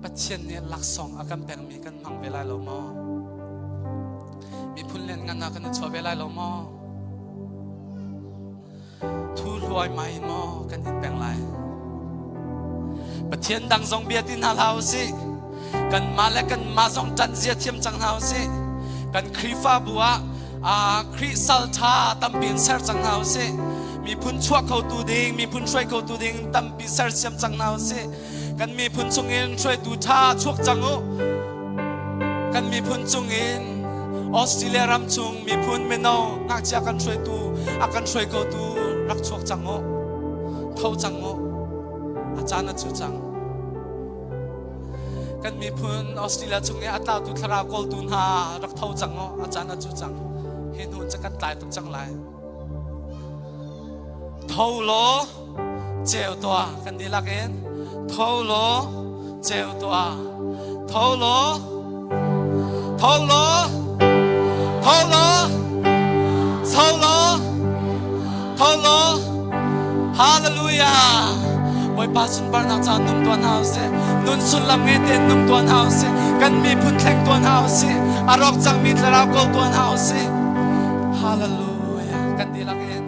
Pathian nih laksawng a kan pekmi kan hmang ve lai lo maw? Miphun lianngan ah kan i chuah ve lai lo maw? Thu hluai mai maw kan in peng lai? Pathian dang zong bia ti hna hlah usih. Kanmah le kanmah zong ṭanh zia thiam cang hna usih. Kan Khrihfabu ah Khrih sal ṭha tampi in ser cang hna usih. Miphun chuah khotu ding, miphun hruai khotu ding tampi sersiam cang hna usih. Kan miphun chungin hruaitu ṭha chuak cang u. Kan miphun chungin Australia ram chung miphun mino ngakchia kan hruaitu a kan hruai khotu rak chuak cang u. Tho cang u. A caan a cu cang. Kan miphun Australia chung i a tlautu thlarau kawltu hna rak tho cang u. A caan a cu cang. Hi hnu cu kan tlai tuk cang lai. Tho law ceu tuah kan dihlak in tho law ceu tuah tho law tho law tho law tho law tho law Hallelujah Bawipa sunparnak ca nung tuan hna usih nun sullam ngei tein nung tuan hna usih kan miphun thleng tuan hna usih a rawk cangmi thlarau kawl tuan hna usih Hallelujah kan dihlak in.